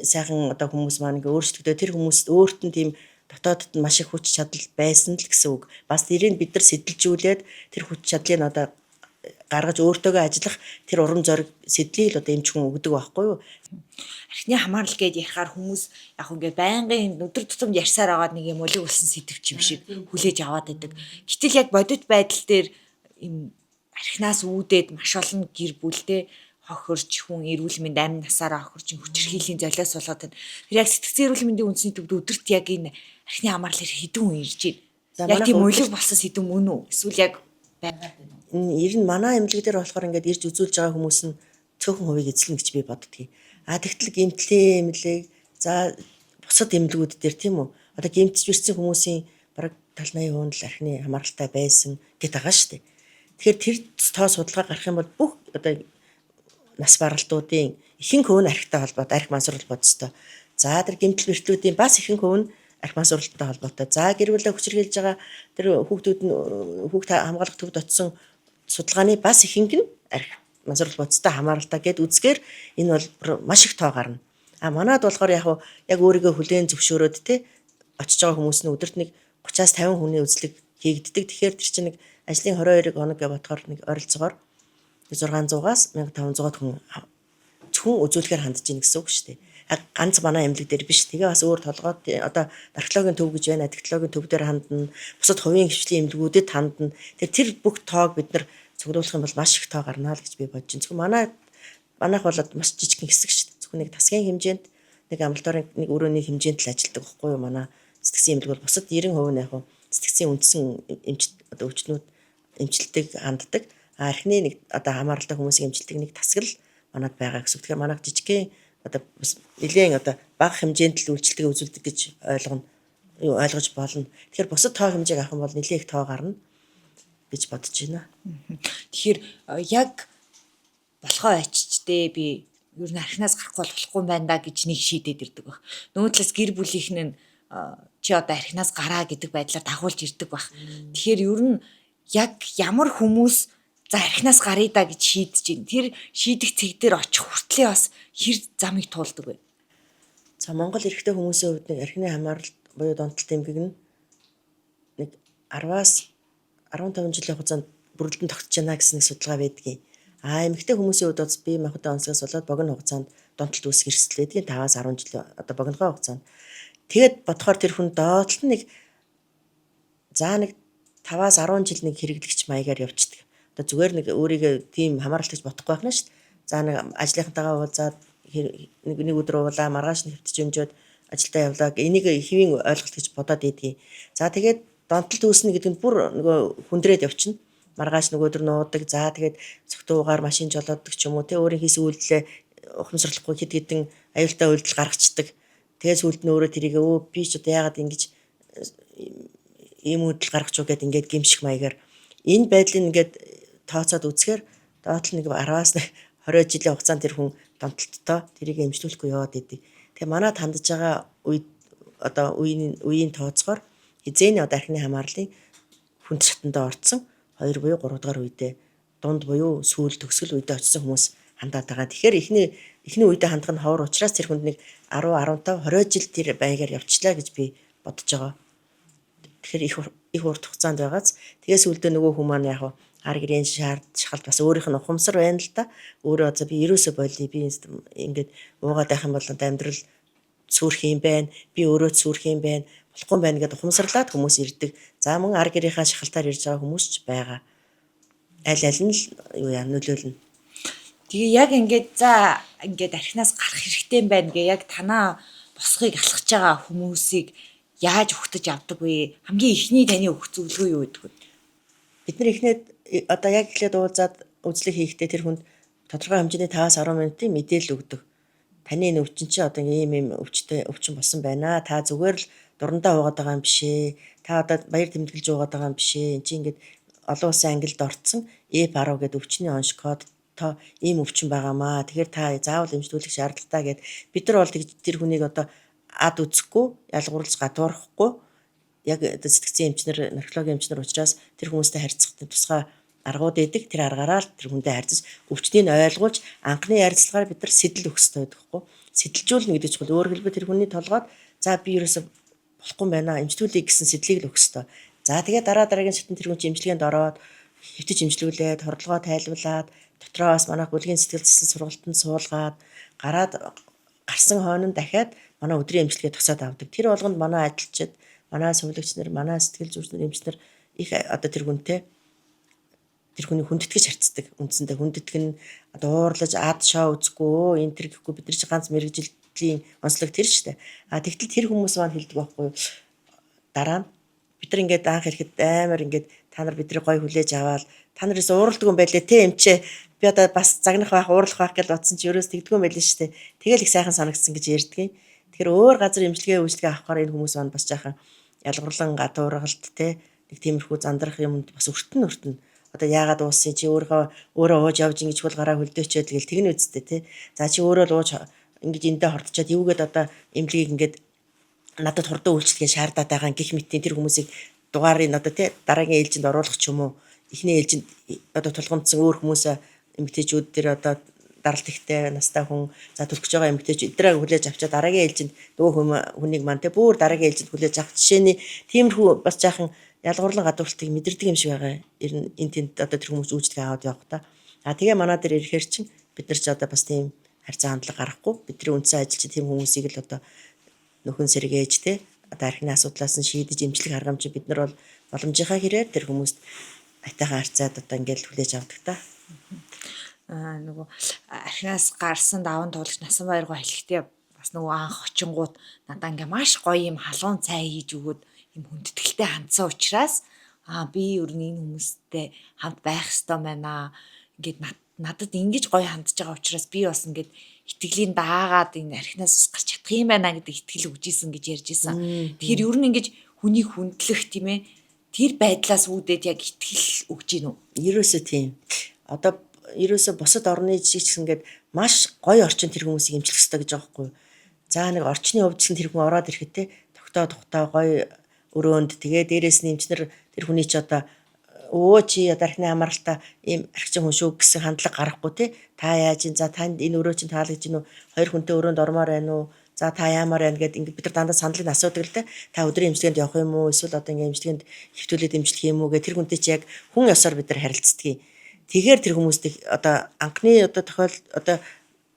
Сайхан одоо хүмүүс маань ингээ өөрчлөгдөө, тэр хүмүүст өөрт нь тийм дотоодд нь маш их хүч чадал байсан л гэсэн үг. Бас тэрийг бид нар сэтэлжүүлээд тэр хүч чадлыг одоо гаргаж өөртөөгөө ажиллах тэр урам зориг сэтлийг л одоо эмч хүн өгдөг байхгүй юу? Архины хамаарал гээд ярихаар хүмүүс яг ингээд байнгын өдөр тутамд ярьсаар агаад нэг юм улиг болсон сэдв юм шиг хүлээж аваад байдаг. Гэтэл яг бодит байдал дээр юм архинаас үүдээд маш олон гэр бүлтэй хохирч, хүн эрүүл мэнд амь насаараа хохирч, хүчирхийллийн золиос болоод байна. Тэр яг сэтгцэн эрүүл мэндийн үндэсний төвд өдөрт яг энэ архины хамаарлаар хэдэн хүн ирж байна? Яг тийм улиг болсон сэдв мөн үү? Эсвэл яг байгаад байна уу? Ер нь манай эмнэлэг дээр болохоор ингээд ирж үзүүлж байгаа хүмүүс нь цөөхөн хувийг эзлэн гэж би боддгийг. А тэгтэл гэмтлийн эмнэлэг, за бусад эмнэлгүүд дээр, тийм үү? Одоо гэмтэж ирсэн хүмүүсийн бараг 70 80% л архины хамааралтай байсан гэт байгаа шүү дээ. Тэгэхээр тэр тоо судалгаа гарах юм бол бүх одоо нас баралтуудын ихэнх хувь нь архитай холбоотой, арх мансууруулах бодистой. За, тэр гэмтэл бэртлүүдийн бас ихэнх хувь нь арх мансууруулалттай холбоотой. За, гэр бүлээ хүчирхийлж байгаа тэр хүүхдүүд нь хүүхд хамгаалах төвд очсон судалгааны бас ихэнх нь арх мансууруулах бодистой хамааралтай гэд үзгээр энэ бол маш их тоо гарна. А манад болохоор яг яг өөрийгөө хүлээн зөвшөөрөөд те очиж байгаа хүмүүс нь өдөрт нэг 30-аас 50 хүний үзлэг хийгддэг. Тэгэхээр тэр чинь нэг ажлын 22 хоног гэж бодохоор нэг ойролцоогоор 600-аас 1500 хүн зөвхөн үзүүлэхээр хандж ийн гэсэн үг шүү дээ. Ганц манай эмнэлэг дээр биш. Тэгээ бас өөр толгойд одоо наркологийн төв гэж байна. Аддиктологийн төв дээр хандна. Бусад хувийн хэвшлийн эмнэлгүүдэд хандна. Тэр бүх тоог бид нар цуглуулах юм бол маш их тоо гарна л гэж би бодож байна. Зөвхөн манайх бол маш жижигхэн хэсэг шүү дээ. Зөвхөн нэг тасгийн хэмжээнд, нэг амбулаторийн нэг өрөөний хэмжээнд л ажилладаг байхгүй юу манай сэтгцэн эмнэлэг бол. Бусад 90% нь яг сэтгцэн үндсэн эмч одоо өвчнүүд эмчилдэг, ханддаг. Архины нэг одоо хамааралтай хүмүүсийг эмчилдэг нэг тасгал манад байгаа гэсэн. Тэгэхээр манайх жижигхэн одоо бас нэлээд одоо бага хэмжээнд л үйлчлэгээ үзүүлдэг гэж ойлгоно. Юу ойлгож болно. Тэгэхээр бусад тоо хэмжээг авах юм бол нэлээд их тоо гарна гэж бодож байна. Тэгэхээр яг болохоо очичдээ, би ер нь архинаас гарахгүй болохгүй юм байна да гэж нэг шийдээд ирдэг баг. Нөгөө талаас гэр бүлийнх нь Чи одоо архинаас гараа гэдэг байдлаар дагуулж ирдэг байх. Тэгэхээр ер нь яг ямар хүмүүс за архинаас гаръя да гэж шийдэж байна. Тэр шийдэх цэг дээр очих хүртлээ бас хэр замыг туулдаг вэ? За, Монгол эрэгтэй хүмүүсийн хувьд нэг архины хамааралт буюу донтолт эмгэг нь нэг 10-аас 15 жилийн хугацаанд бүрэлдэн тогтож байна гэсэн нэг судалгаа байдгийн. А эмэгтэй хүмүүсийн хувьд бас бие махбодын онцлогоос болоод богино хугацаанд донтолт үүсэх эрсдэл байдгийн, 5-аас 10 жилийн одоо богинохоо хугацаанд. Тэгээд бодохоор тэр хүн доотлол нь нэг за нэг 5-аас 10 жил нэг хэрэглэгч маягаар явчихдаг. Одоо зүгээр нэг өөрийгөө тийм хамааралтай гэж бодохгүй байх нь шүү дээ. За, нэг ажлынхантайгаа уулзаад нэг өдөр уулаа, маргааш нь хэвтэж өмжөөд ажилдаа явлаа. Энийг хэвийн ойлголт гэж бодоод идэгий. За, тэгээд донтолт үүснэ гэдэг нь бүр нөгөө хүндрээд явчихна. Маргааш нөгөө өдөр нуудаг. За, тэгээд цогтуугаар машин жолооддаг ч юм уу, те, өөрийн хийсэн үйлдэлээ ухамсарлахгүй хэд хэдэн аюултай үйлдэл гаргачихдаг. Тэгээд сүүлд нь өөрөө тэрийг өө би ч одоо яагаад ингэж ийм үйлдэл гаргах уу гэд ингээд гимших маягаар энэ байдлыг ингээд тооцоод үзэхээр доотлол нэг 10-аас 20 жилийн хугацаанд тэр хүн донтолттой тэрийг эмчлүүлэхгүй яваад идэг. Тэгээ манад хандж байгаа үед одоо үеийн тооцоогоор хизээний одоо архины хамаарлын хүнд шатандаа орцсон 2 буюу 3 дугаар үедээ, дунд буюу сүүл төгсгөл үедээ очисон хүмүүс хандаад байгаа. Тэгэхээр эхний үедээ хандах нь ховор учраас тэр хүнд нэг 10, 15, 20 жил тэр байгаар явчлаа гэж би бодож байгаа. Тэгэхээр их урт хугацаанд байгааз тэгээ сүүлдээ нөгөө хүн маань яг ар гэрийн шаард шахалт бас өөрийнх нь ухамсар байна л да. Өөрөө одоо би ерөөсөө болиё, би ингээд уугаад байх юм бол амьдрал сүрх юм байна. Би өөрөө сүрх юм байна. Болохгүй юм байна гэдээ ухамсарлаад хүмүүс ирдэг. За, мөн ар гэрийнхаа шахалтаар ирж байгаа хүмүүс ч байгаа. Аль аль нь л юу яа нөлөөлнө. Тэгээ яг ингээд за ингээд архинаас гарах хэрэгтэй юм байна гэ яг танаа босхийг алхаж байгаа хүмүүсийг яаж өгтөж авдаг вэ? Хамгийн эхний таны өгөх зөвлөгөө юу гэдэг вэ? Бид нар эхнээд одоо яг эхлээд уулзаад үзлэг хийхдээ тэр хүнд тодорхой хэмжээний 5-аас 10 минутын мэдээлэл өгдөг. Таны энэ өвчин чи одоо ийм ийм өвчтэй өвчин болсон байна. Та зүгээр л дурандаа уугаад байгаа юм биш ээ. Та одоо баяр тэмдэглэж уугаад байгаа юм биш ээ. Энд чи ингээд олон улсын ангилд орцсон F10 гэдэг өвчний онш код та ийм өвчин байгаамаа. Тэгэхээр та заавал эмчлүүлэх шаардлагатай гэд бид нар бол тэр хүнийг одоо ад үзэхгүй, ялгуурлаж гадуурхахгүй, яг одоо сэтгцийн эмчнэр, наркологийн эмчнэр учраас тэр хүмүүстэй харьцах тусгай аргууд идэг. Тэр аргаараа л тэр хүндээ харьцаж, өвчнийг ойлгуулж, анхны ярилцлагаар бид нар сэтэл өгөх ёстой байдаг хгүй. Сэтэлжүүлнэ гэдэг чухал. Өөрөөр хэлбэл тэр хүний толгойд за би ерөөсө болохгүй юм байна, эмчлүүлье гэсэн сэтлийг л өгөх ёстой. За, тэгээ дараа дараагийн шатнд тэр хүн чинь эмчилгээнд ороод, хэвтэж эмчлүүлээд, хордлогоо тайлбарлаад, дотроо бас манай бүлгийн сэтгэл зүйн сургалтанд суулгаад, гараад гарсан хойно нь дахиад манай өдрийн эмчилгээ тосоод авдаг. Тэр болгонд манай ажилчид, манай сувилагч нар, манай сэтгэл зүйч нар, эмч нар их одоо тэр хүнтэй, тэр хүний хүндэтгэж харьцдаг. Үндсэндээ хүндэтгэн нь одоо уурлаж ад шоо үзэхгүй, энэ тэр гэхгүй, бид нар чи ганц мэрэгжлийн онцлог тэр шүү дээ. А тэгтэл тэр хүмүүс маань хэлдэг байхгүй юу? Дараа нь бид нар ингээд анх ирэхэд амар ингээд та нар бидний гой хүлээж аваад, та нараас ууралдаг юм байлээ те эмчээ. Би одоо бас загнах байх, уурлах байх гэж бодсон чи ерөөс тэгдэггүй юм байлээ шүү дээ. Тэгэл их сайхан санагдсан гэж ярьдгийн. Тэгэхээр өөр газар эмчилгээ үйлчилгээ авахаар энэ хүмүүс маань бас жаахан ялгуурлан гадуургалт те нэг тиймэрхүү зандрах юмд бас өртөн. Одоо яагаад уусан чи, өөрөө өөрөө ууж явж ингэж хөл гараа хөлдөөчөөд гэл тэгнэ үсттэй те. За, чи өөрөө л ууж ингэж эндээ хордчоод юугээд одоо эмнэлгийг ингээд надад хурдан үйлчилгээ шаардаад байгаа гих мэтийн тэр хүмүүсийг дугаарын одоо тий дараагийн ээлжинд оруулах ч юм уу, эхний ээлжинд одоо тулгамдсан өөр хүмүүсээ, эмэгтэйчүүд тэр одоо даралт ихтэй настай хүн, за төлөх гэж байгаа эмэгтэйч эдгээр хүлээж авчаад дараагийн ээлжинд нөгөө хүнийг маань тий бүр дараагийн ээлжинд хүлээж авах жишээний тиймэрхүү бас жаахан ялгуурлан гадуурхалтыг мэдэрдэг юм шиг байгаа. Ер нь энэ тэнд одоо тэр хүмүүс үйлчилгээ аваад явах та. А тэгээ манай дээр ирэхээр чинь бид нар ч одоо бас тийм харьцаа хандлага гаргахгүй, бидний үндсэн ажил чинь тийм хүмүүсийг л одоо нөхөн сэргээж те одоо архины асуудлаас нь шийдэж эмчлэх аргамж, бид нар бол боломжийнхаа хэрээр тэр хүмүүст айтайхан харьцаад одоо ингээд хүлээж авдаг та. Аа, нөгөө архинаас гарсан даван туулагч Насан баяргоо хэлэхдээ бас нөгөө анх очингууд надаа ингээ маш гоё юм халуун цай хийж өгөөд юм хүндэтгэлтэй хандсан учраас аа би ер нь энэ хүмүүстэй хамт байх ёстой байна. Ингээд надад ингэж гоё хандж байгаа учраас би бас ингээд итгэлийн даагаад энэ архинаас ус гарч чадах юм байна гэдэг итгэл өгч исэн гэж ярьж исэн. Тэгэхээр ер нь ингэж хүнийг хүндлэх тийм ээ тэр байдлаас үүдээд яг итгэл өгч гин үү? Ерөөсөө тийм. Одоо ерөөсөө бусад орны жишээ ч гэсэн ингээд маш гоё орчин тэр хүмүүсийг эмчлэх ёстой гэж байгаа байхгүй юу? За, нэг орчны хувьд ч тэр хүн ороод ирэхэд те тогтоо тухтай гоё өрөөнд тэгээ дээрээс нь эмчнэр тэр хүний ч одоо өө чи одоо архины хамааралтай ийм архичин хүн шүү гэсэн хандлага гарахгүй те. Та яаж ин за танд энэ өрөө чинь таалагдж гин үү? Хоёр хүнтэй өрөөнд ормоор байна уу? За та яамаар байна гэд ингээд бид нар дандаа саналыг асуудаг л те. Та өдрийн эмчилгээнд явах юм уу? Эсвэл одоо ингээд эмчилгээнд хэвтүүлээд эмчлэх юм уу гэх тэр хүнтэй чи яг хүн ёсоор бид нар харилцдаг. Тэгэхээр тэр хүмүүст одоо анхны одоо тохиол одоо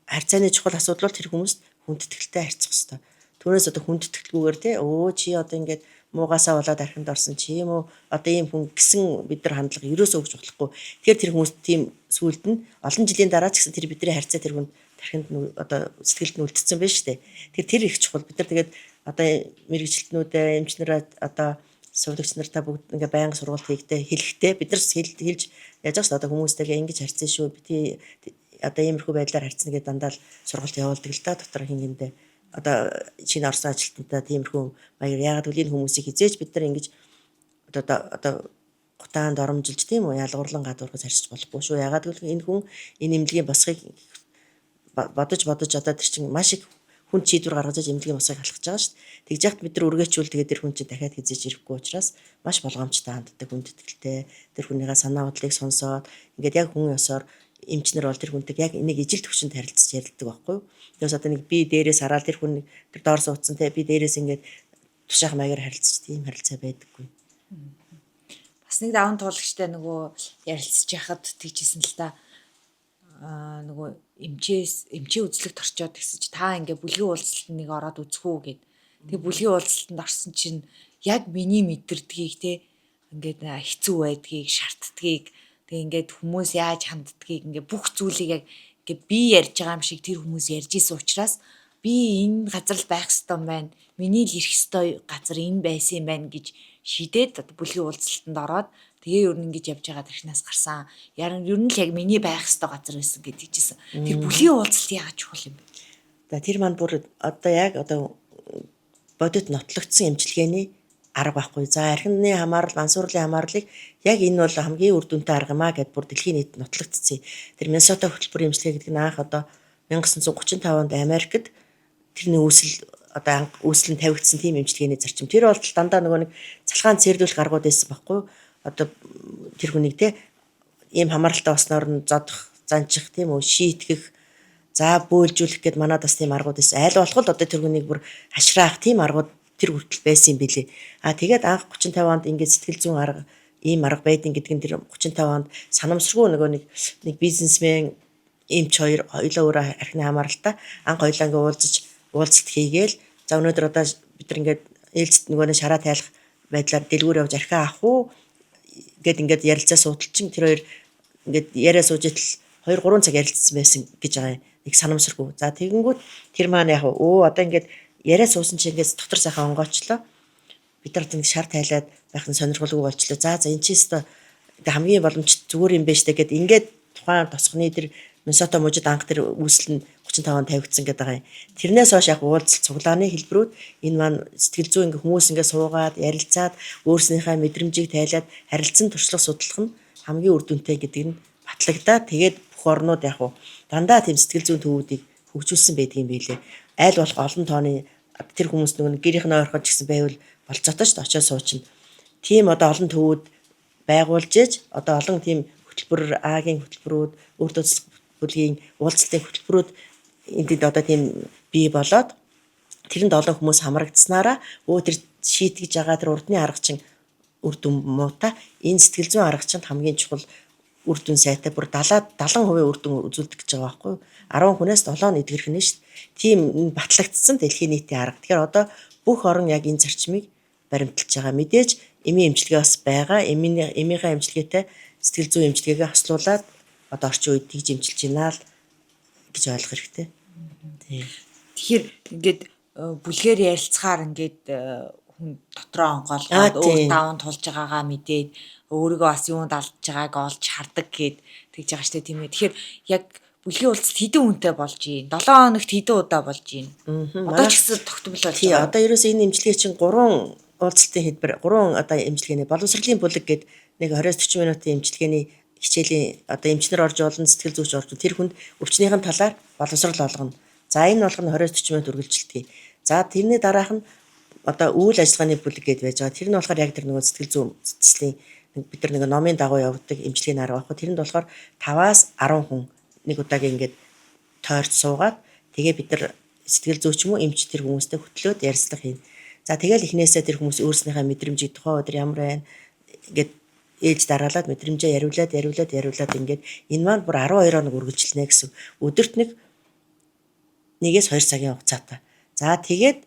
харьцааны чухал асуудал бол тэр хүмүүст хүндэтгэлтэй харьцах хэвээр. Түүнээс одоо хүндэтгэлгүйгээр те өө чи одоо ингээд муугаасаа болоод архинд орсон чи юм уу одоо ийм хүн гэсэн бид нар хандлага ерөөсөө өгч болохгүй. Тэгэхээр тэр хүмүүст тийм сүулт нь олон жилийн дараа ч гэсэн тэр бидний харьцаа тэр хүнд тархинд одоо сэтгэлд нь үлдсэн байж штэ. Тэгэхээр тэр их чухал. Бид нар тэгээд одоо мэргэжилтнүүдээ эмч нараа одоо сувлагч нартаа бүгд ингээ байнга сургалт хийхдээ хэлэхдээ бид нар хэлж яаж байгаа ч одоо хүмүүстэйгээ ингэж харьцсан шүү. Бити одоо иймэрхүү байдлаар харьцна гэдээ дандаа л сургалт явуулдаг л да дотор хингэндээ. Одоо шинэ орсон ажилтнуудаа тиймэрхүү маягаар яагаад гэвэл энэ хүмүүсийг хизээж бид нар ингэж одоо гутаанд оромжилж тийм үү ялгуурлан гадуурхаж харьцаж болохгүй шүү. Яагаад гэвэл энэ хүн энэ эмнэлгийн босхийг бодож одоо тэр чинь маш их хүн шийдвэр гаргаж эмнэлгийн босхийг алхаж байгаа шүү дээ. Тэгж яхад бид нар өргөөчүүл тэгээд тэр хүн чинь дахиад хизээж ирэхгүй учраас маш болгоомжтой ханддаг, хүндэтгэлтэй тэр хүнийхээ санаа бодлыг сонсоод ингээд яг хүн ёсоор эмчнэр бол тэр хүнтэй яг энийг ижил төвшөнд харилцаж ярилдаг байхгүй юу. Тэгээс одоо нэг би дээрээс хараад тэр хүн тэр доор суудсан те би дээрээс ингээд тушаах маягаар харилцаж тийм харилцаа байдаггүй. Бас нэг даван туулагчтай нөгөө ярилцж яхад тэгжсэн л та нөгөө эмчээ үзлэгт орчоод тэгсэн чи та ингээ бүлгийн уулзалтанд нэг ороод үзэх үү гэд. Тэгээ бүлгийн уулзалтанд орсон чинь яг миний мэдэрдгийг те ингээд хэцүү байдгийг, шаарддгийг тэгээ ингээд хүмүүс яаж ханддгийг ингээ бүх зүйлийг яг ингээ би ярьж байгаа юм шиг тэр хүмүүс ярьж исэн учраас би энэ газар л байх ёстой юм байна. Миний л ирэх ёстой газар энэ байсан юм байна гэж шийдээд одоо бүлгийн уулзалтанд ороод тэгээ ер нь ингэж явж байгаа тэрхнээс гарсан. Яран ер нь л яг миний байх ёстой газар байсан гэж хэлжсэн. Тэр бүлгийн уулзалт яагаад чухал юм бэ? За тэр маань бүр одоо яг одоо бодит нотлогдсон эмчилгээний арга байхгүй. За архины хамаарал, мансуурлын хамаарлыг яг энэ бол хамгийн үр дүнтэй арга юм а гэд бүр дэлхийн нийт нотлогдсон. Тэр Миннесота хөтөлбөрийн эмчилгээ гэдэг нь анх одоо 1935 онд Америкт тэрний үүсэл одоо үүсэл нь тавигдсан тийм эмчилгээний зарчим. Тэр бол дандаа нөгөө нэг залхаан цэрдүүлэх аргууд байсан байхгүй юу? Одоо тэр хүнийг те ийм хамааралтай болсноор нь зодох, занчих тийм үү, шийтгэх, за бөөлжүүлэх гэд манад бас тийм аргууд байсан. Айл болох л одоо тэр хүнийг бүр хашраах тийм аргууд тэр хүртэл байсан юм билээ. А тэгээд анх 35 онд ингээд сэтгэл зүйн арга ийм арга байдин гэдэг нь тэр 35 онд санамсаргүй нөгөө нэг бизнесмен эмч хоёр хоёулаа өөрөө архины хамааралтай анх хоёулаа ингээд уулзалт хийгээл за өнөөдөр одоо бид нар ингээд ээлжид нөгөө нэг шараа тайлах байдлаар дэлгүүр явж архиа авах уу гэд ингээд ярилцаа суудал чинь тэр хоёр ингээд яриа сууж итэл 2 3 цаг ярилцсан байсан гэж байгаа юм. Нэг санамсаргүй. За тэгэнгүүт тэр маань яг одоо ингээд яриа суусан чинь ингээд дотор сайхан онгоочлоо. Бид нар нэг шар тайлаад байх нь сонирхолгүй болчлоо. За энэ чи өстой хамгийн боломжтой зүгээр юм байна штэ гэд ингээд тухайн тосгоны тэр Миннесота мужид анх тэр үүсэл нь 35 онд тавигдсан гэдэг байгаа юм. Тэрнээс хойш яг уулзалт цуглааны хэлбэрүүд энэ маань сэтгэл зүй ингээ хүмүүс ингээ суугаад ярилцаад өөрснийхээ мэдрэмжийг тайлаад харилцан туршлага судлах нь хамгийн үр дүнтэй гэдэг нь батлагдаад тэгээд бүх орнууд яг уу дандаа тийм сэтгэл зүйн төвүүдийг хөгжүүлсэн байдаг юм билээ. Айл болох олон тооны тэр хүмүүс нөгөө гэрийнх нь ойрхон ч гэсэн байвал болцоотой шүү дээ очиод суучин. Тийм одоо олон төвүүд байгуулж ээж одоо олон тийм хөтөлбөр А-гийн хөтөлбөрүүд, үр туслах бүлгийн уулзалтын хөтөлбөрүүд энд одоо тийм бий болоод тэрэнд олон хүмүүс хамрагдсанараа тэр шийтгэж байгаа тэр урдны арга чинь үр дүн муутай энэ сэтгэл зүйн арга чинь хамгийн чухал үр дүн сайтай бүр 70% үр дүн үзүүлдэг гэж байгаа байхгүй юу? 10 хүнээс 7 нь эдгэрэх нь шүү дээ. Тийм батлагдсан дэлхийн нийтийн арга. Тэгэхээр одоо бүх орон яг энэ зарчмыг баримталж байгаа. Мэдээж эмийн эмчилгээ бас байгаа. Эмийнхээ эмчилгээтэй сэтгэл зүйн эмчилгээгээ хослуулад одоо орчин үед тэгж эмчилж байна л гэж ойлгох хэрэгтэй. Тийм. Тэгэхээр ингээд бүлгээр ярилцахаар ингээд хүн дотроо онгоолгоод өөр даван тулж байгаагаа мэдээд өөрийгөө бас юунд алдж байгааг олж хардаг гэд тэгж байгаа штэ тийм ээ. Тэгэхээр яг бүлгийн уулзалт хэдэн хүнтэй болж гин? 7 хоногт хэдэн удаа болж гин? Одоо ч гэсэн тогтмол болж байгаа. Одоо ерөөсөө энэ эмчилгээ чинь 3 уулзалтын хэлбэр 3 одоо эмчилгээний боловсролын бүлэг гээд нэг 20-40 минутын эмчилгээний хичээлийн одоо эмчнэр орж болно, сэтгэл зүйч орж тэр хүнд өвчнийхэн талаар боловсрол олгоно. За энэ болгоно 20-40 минут үргэлжилдэг. За тэрний дараах нь Одоо үйл ажиллагааны бүлэг гэдээ байж байгаа. Тэр нь болохоор яг тэр нөгөө сэтгэл зүйн цэцлийн бид нар нэг номын дагуу явдаг эмчилгээний арга байхгүй. Тэрэнд болохоор 5-аас 10 хүн нэг удаагийн ингээд тойрч суугаад, тэгээ бид нар сэтгэл зүйч юм уу, эмч тэр хүмүүстэй хөтлөөд ярилцлага хийнэ. За, тэгэл эхнээсээ тэр хүмүүс өөрснийхээ мэдрэмжийг, тухайн өдөр ямар байна ингээд ээлж дараалаад мэдрэмжээ яриулаад, яриулаад, яриулаад, ингээд энэ маань бүр 12 хоног үргэлжилнэ гэсэн. Өдөрт 1-ээс 2 цагийн хугацаатай. За, тэгээд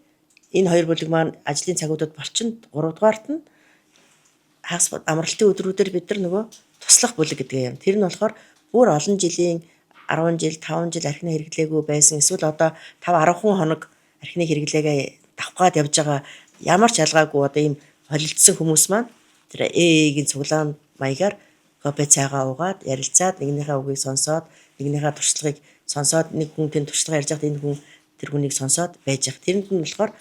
энэ хоёр бүлэг маань ажлын цагуудад болчин, 3 дугаарт нь хагас амралтын өдрүүдээр бид нар нөгөө туслах бүлэг гэдэг юм. Тэр нь болохоор бүр олон жилийн, 10 жил, 5 жил архины хэрэглээгүй байсан, эсвэл одоо 5 10 хоног архины хэрэглээгээ давх гад явж байгаа, ямар ч ялгаагүй одоо ийм холилдсон хүмүүс маань тэр ЭЭ-гийн цуглаан маягаар кофе цайгаа уугаад, ярилцаад, нэгнийхээ үгийг сонсоод, нэгнийхээ туршлагыг сонсоод, нэг хүн тэн туршлага ярьж байхад энэ хүн тэр хүнийг сонсоод байж явах. Тэрэнд нь болохоор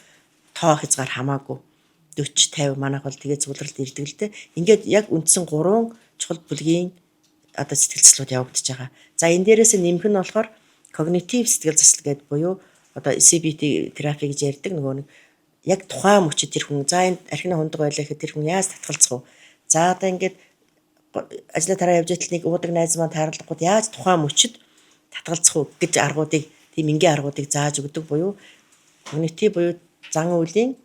тоо хязгаар хамаагүй 40 50, манайх бол тэгээ цугларалд ирдэг л дээ. Ингээд яг үндсэн гурван чухал бүлгийн одоо сэтгэл заслууд явагдаж байгаа. За, энэ дээрээс нэмэх нь болохоор когнитив сэтгэл засал гэдэг буюу одоо CBT терапи гэж ярьдаг нөгөө нэг яг тухайн мөчид тэр хүн, за, энэ архины хундаг байлаа гэхэд тэр хүн яаж татгалзах вэ? За, одоо ингээд ажлаа тараа явж байтал нэг уудаг найз маань тааралдахгүй, яаж тухайн мөчид татгалзах уу гэж аргуудыг, тийм энгийн аргуудыг зааж өгдөг буюу когнитив буюу зан үйлийн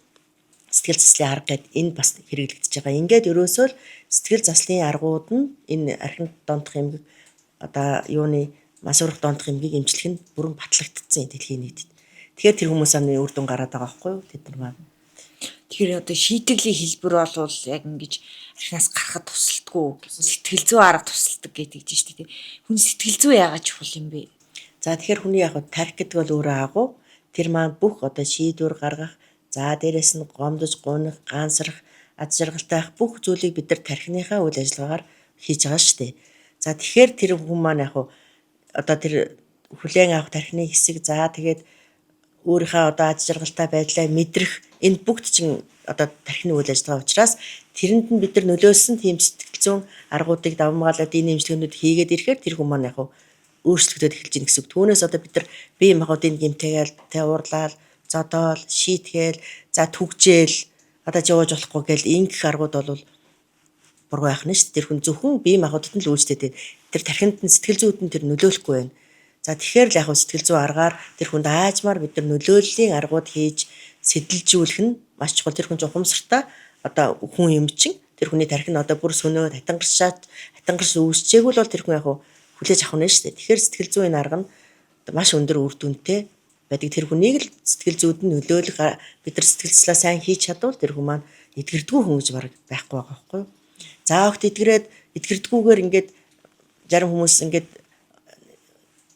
сэтгэл заслын арга гээд энэ бас хэрэглэгдэж байгаа. Ингээд ерөөсөө л сэтгэл заслын аргууд нь энэ архинд донтох эмгэг, одоо юуны мансуурах донтох эмгийг эмчлэх нь бүрэн батлагдсан дэлхийн нийтэд. Тэгэхээр тэр хүмүүс амны үр дүн гараад байгаа байхгүй юу? Тэд нар маань. Тэгэхээр одоо шийтгэлийн хэлбэр бол яг ингэж архинаас гарахад тусалдаггүй, сэтгэл зүй арга тусалдаг гэдэг чинь шүү дээ. Хүн сэтгэл зүй яагаад чухал юм бэ? За, тэгэхээр хүний яг тархи гэдэг бол өөрөө агуу. Тэр маань бүх одоо шийдвэр гаргах, за, дээрэс нь гомдож, гунах, гаансрах, аз жаргалтай байх бүх зүйлийг бид нар тархиныхаа үйл ажиллагаагаар хийж байгаа шүү дээ. За, тэгэхээр тэр хүн маань яг одоо тэр хүлээн авах тархины хэсэг, за, тэгээд өөрийнхөө одоо аз жаргалтай байдлаа мэдрэх, энэ бүгд чинь одоо тархины үйл ажиллагаа учраас тэрэнд нь бид нар нөлөөлсөн тийм сэтгэл зүйн аргуудыг давамгаалаад энэ эмчилгээнүүд хийгээд ирэхээр тэр хүн маань яг өөрчлөгдөд эхэлж байна гэсэн үг. Түүнээс одоо бид нар бие махбодын гэмтэгээл тэ уурлаал, зодоол, шийтгээл, за, түгжээл, одоо чи ууж болохгүй гэл ингэх аргууд бол буруу байх нь шүү дээ. Тэр хүн зөвхөн бие махбодод нь л үйлчлээд, тэр тархинд нь, сэтгэл зүйд нь тэр нөлөөлөхгүй байна. За, тэгэхээр л яг сэтгэл зүйн аргаар тэр хүнд аажмаар бид нар нөлөөллийн аргууд хийж сэтэлжүүлэх нь маш чухал. Тэр хүн ч ухамсартай одоо хүн юм чин, тэр хүний тархи нь одоо бүр сөнөөд хатангаршаад хатангарш үүсчээгүй л бол тэр хүн яг хүлээж авах нь шүү дээ. Тэгэхээр сэтгэл зүйн арга нь маш өндөр үр дүнтэй байдаг. Тэр хүнийг л сэтгэл зүйд нь нөлөөлөх бид нар сэтгэл заслаа сайн хийж чадвал тэр хүн маань эдгэрдгүү хүн гэж бараг байхгүй байгаа байхгүй юу? За, огт эдгрээд эдгэрдгүүгээр ингээд зарим хүмүүс ингээд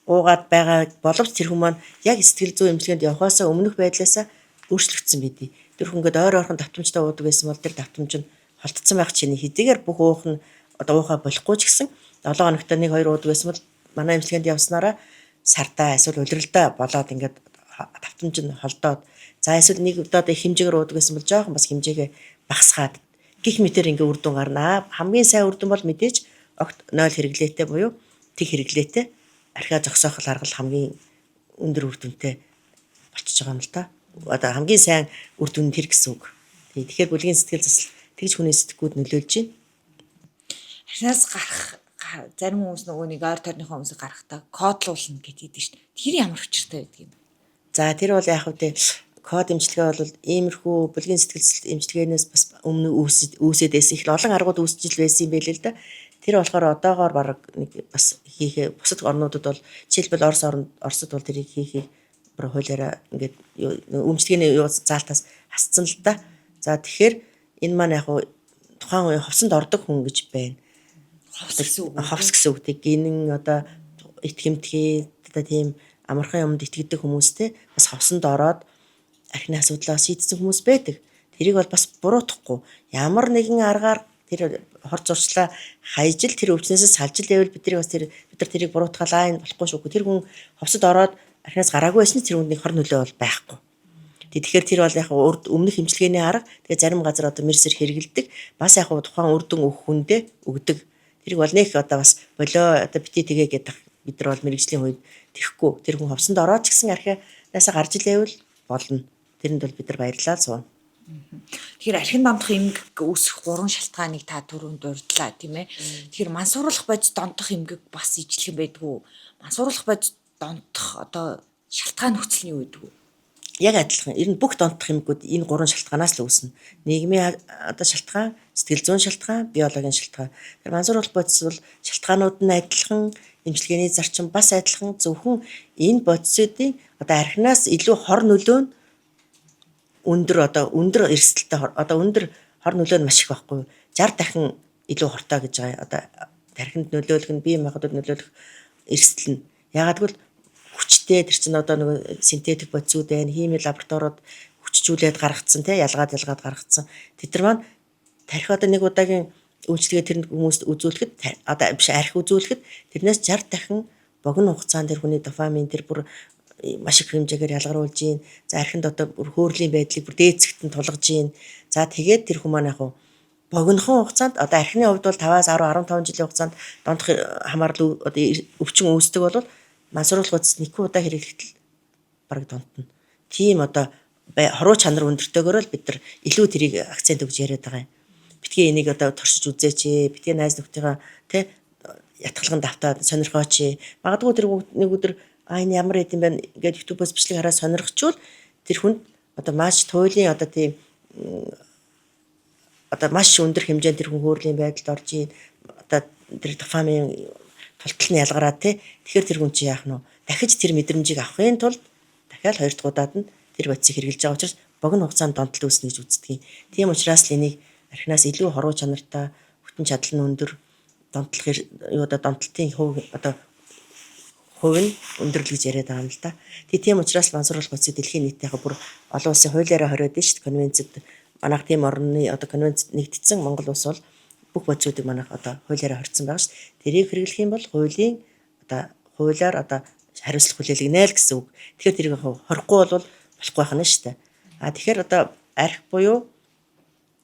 уугаад байгаа боловч тэр хүн маань яг сэтгэл зүйн эмчилгээнд явхаасаа өмнөх байдлаасаа өөрчлөгдсөн байдгийг. Тэр хүн ингээд ойр ойрхон давтамжтай уудаг байсан бол тэр давтамж нь холтцсон байх чинь хэдийгээр бүх уух нь одоо уухаа болохгүй ч гэсэн 7 хоногт 1 2 уудаг байсан бол манай эмчилгээнд явснараа сартаа эсвэл улиралдаа болоод ингээд давтамж нь холдоод, за, эсвэл нэг удаад их хэмжээгээр уудаг байсан бол жоохон бас хэмжээгээ багасгаад гих мэтэр ингээ үр дүн гарнаа. Хамгийн сайн үр дүн бол мэдээж огт 0 хэрэглээтэй буюу тэг хэрэглээтэй архиа зогсоох арга хамгийн өндөр үр дүнтэй болчихж байгаа юм л та. Одоо хамгийн сайн үр дүн тэр гэсэн үг. Тэгэхээр бүлгийн сэтгэл засал тэгж хүний сэтгүүд нөлөөлж байна. Архинаас гарах зарим хүмүүс нөгөө нэг ойр тойрныхоо хүмүүсийг гаргахтаа кодлуулна гэдэг шүү дээ. Тэр ямар учиртай байдаг юм? За, тэр бол яг хөө код эмчилгээ бол иймэрхүү бүлгийн сэтгэл засал эмчилгээнээс бас өмнө үүсээд байсан. Их олон аргууд үүсэж л байсан юм байл л да. Тэр болохоор одоогоор бараг нэг бас хийхээ бусад орнуудад бол, жишээлбэл Орос орнд, Оросд бол тэрийг хийхийг бүр хуулиараа ингээд өмчлөгийн юу заалтаас хасцсан л да. За, тэгэхээр энэ маань яг тухайн үеийн ховсонд ордог хүн гэж байна. Ховс гэсэн үг. Ховс гэсэн үг. Тэг гинэн одоо итгэмтгий, одоо тийм амархан юмд итгэдэг хүмүүстэй бас ховсонд ороод архины асуудлаа шийдсэн хүмүүс байдаг. Тэрийг бол бас буруутгахгүй. Ямар нэгэн аргаар тэр хор зуршлаа хайж л тэр өвчнөөсөө салж л байвал бидний бас тэр бид нар тэрийг буруутгалаа, энэ болохгүй шүү. Тэр хүн ховсод ороод архинаас гараагүй байсан тэр хүнд нэг хор нөлөө бол байхгүй. Тэгэхээр тэр бол яг өмнөх эмчилгээний арга. Тэгээ зарим газар одоо мэрсэр хэрэгэлдэг. Бас яг тухайн үр дүн өгөх хүндээ өгдөг. Тэрийг бол нэг одоо бас болоо, одоо бити тэгээ гэдэг бид нар бол мэрэгжлийн үед тэхгүй. Тэр хүн ховсонд ороод ч гэсэн архинаасаа гарч илээвэл болно. Тэрэнд бол бид нар баярлалаа суuna. Тэгэхээр архин донтох эмгэг үүсэх гурван шалтгааныг та түрүүнд дурдлаа, тийм ээ. Тэгэхээр мансууруулах бодис донтох эмгэг бас ижилхэн байдгүй. Мансууруулах бодис донтох одоо шалтгаан нөхцөл нь юу гэдэг вэ? Яг адилхан. Ер нь бүх донтох эмгэгүүд энэ гурван шалтгаанаас л үүснэ. Нийгмийн одоо шалтгаан, сэтгэл зүйн шалтгаан, биологийн шалтгаан. Тэгэхээр мансууруулах бодис бол шалтгаанууд нь адилхан, эмчилгээний зарчим бас адилхан. Зөвхөн энэ бодисуудын одоо архинаас илүү хор нөлөө нь өндөр, одоо өндөр эрсдэлтэй, одоо өндөр хор нөлөө нь маш их байхгүй. 60 дахин илүү хортой гэж байгаа. Одоо тархинд нөлөөлөх нь, бие махбодод нөлөөлөх эрсдэл нь. Яагаад гэвэл хүчтэй тэр чинь одоо нөгөө синтетик бодисууд байна, хими лабораториуд хүчжүүлээд гаргацсан, тий, ялгаад ялгаад гаргацсан. Тэд нар маань тархи одоо нэг удаагийн үйлчилгээ тэр хүмүүст үзүүлэхэд, одоо биш, архи үзүүлэхэд тэрнээс 60 дахин богино хугацаанд тэр хүний дофамин тэр бүр маш их хэмжээгээр ялгаруулж гин. За, архинд одоо бүр хөөрлийн байдлыг бүр дээцэгт нь тулгаж гин. За, тэгээд тэр хүн маань яг богинохон хугацаанд, одоо архины хувьд бол 5-аас 10, 15 жилийн хугацаанд донтох хамаарал одоо өвчин үүсдэг бол мансууруулах бодис нэг удаа хэрэглэхэд л бараг донтно. Тийм одоо хоруу чанар өндөртэйгөр л бид нар илүү тэрийг акцент өгж яриад байгаа юм. Битгий энийг одоо туршиж үзээч, битгий найз нөхдийнхөө тэ ятгалган давтаад сонирхооч. Магадгүй тэр нэг өдөр а энэ ямар байд юм бэ гээд YouTube-оос бичлэг хараад сонирхчвол тэр хүнд одоо маш туйлын одоо тийм одоо маш өндөр хэмжээнд тэр хүн хөөрлийн байдалд орж ийн, одоо тэр дофамин тултал нь ялгараад тий. Тэгэхээр тэр хүн чи яах нь вэ? Дахиж тэр мэдрэмжийг авахын тулд дахиад хоёр дахь удаад нь тэр бодисыг хэрэглэж байгаа учраас богино хугацаанд донтол үүснэ гэж үздэг юм. Тийм учраас л энийг архинаас илүү хоруу чанартай, бүтэн чадал нь өндөр, донтлох юу одоо донтолтын хувь одоо хувь нь өндөрлө гэж яриад байгаа юм л да. Тэгээ тийм учраас мансууруулах бодисыг дэлхийн нийтийн бүр олон улсын хуулиараа хориод шүү дээ. Конвенцэд манайх тийм орны одоо конвенцэд нэгдсэн Монгол улс бол бүх бодисуудыг манайх одоо хуулиараа хорьцсон байгаа шүү дээ. Тэрийг хэрэглэх юм бол хуулийн одоо хуулиар одоо хариуцлага хүлээлгэнэ л гэсэн үг. Тэгэхээр тэрийг хорихгүй бол болохгүй байх нь шүү дээ. А тэгэхээр одоо арх буюу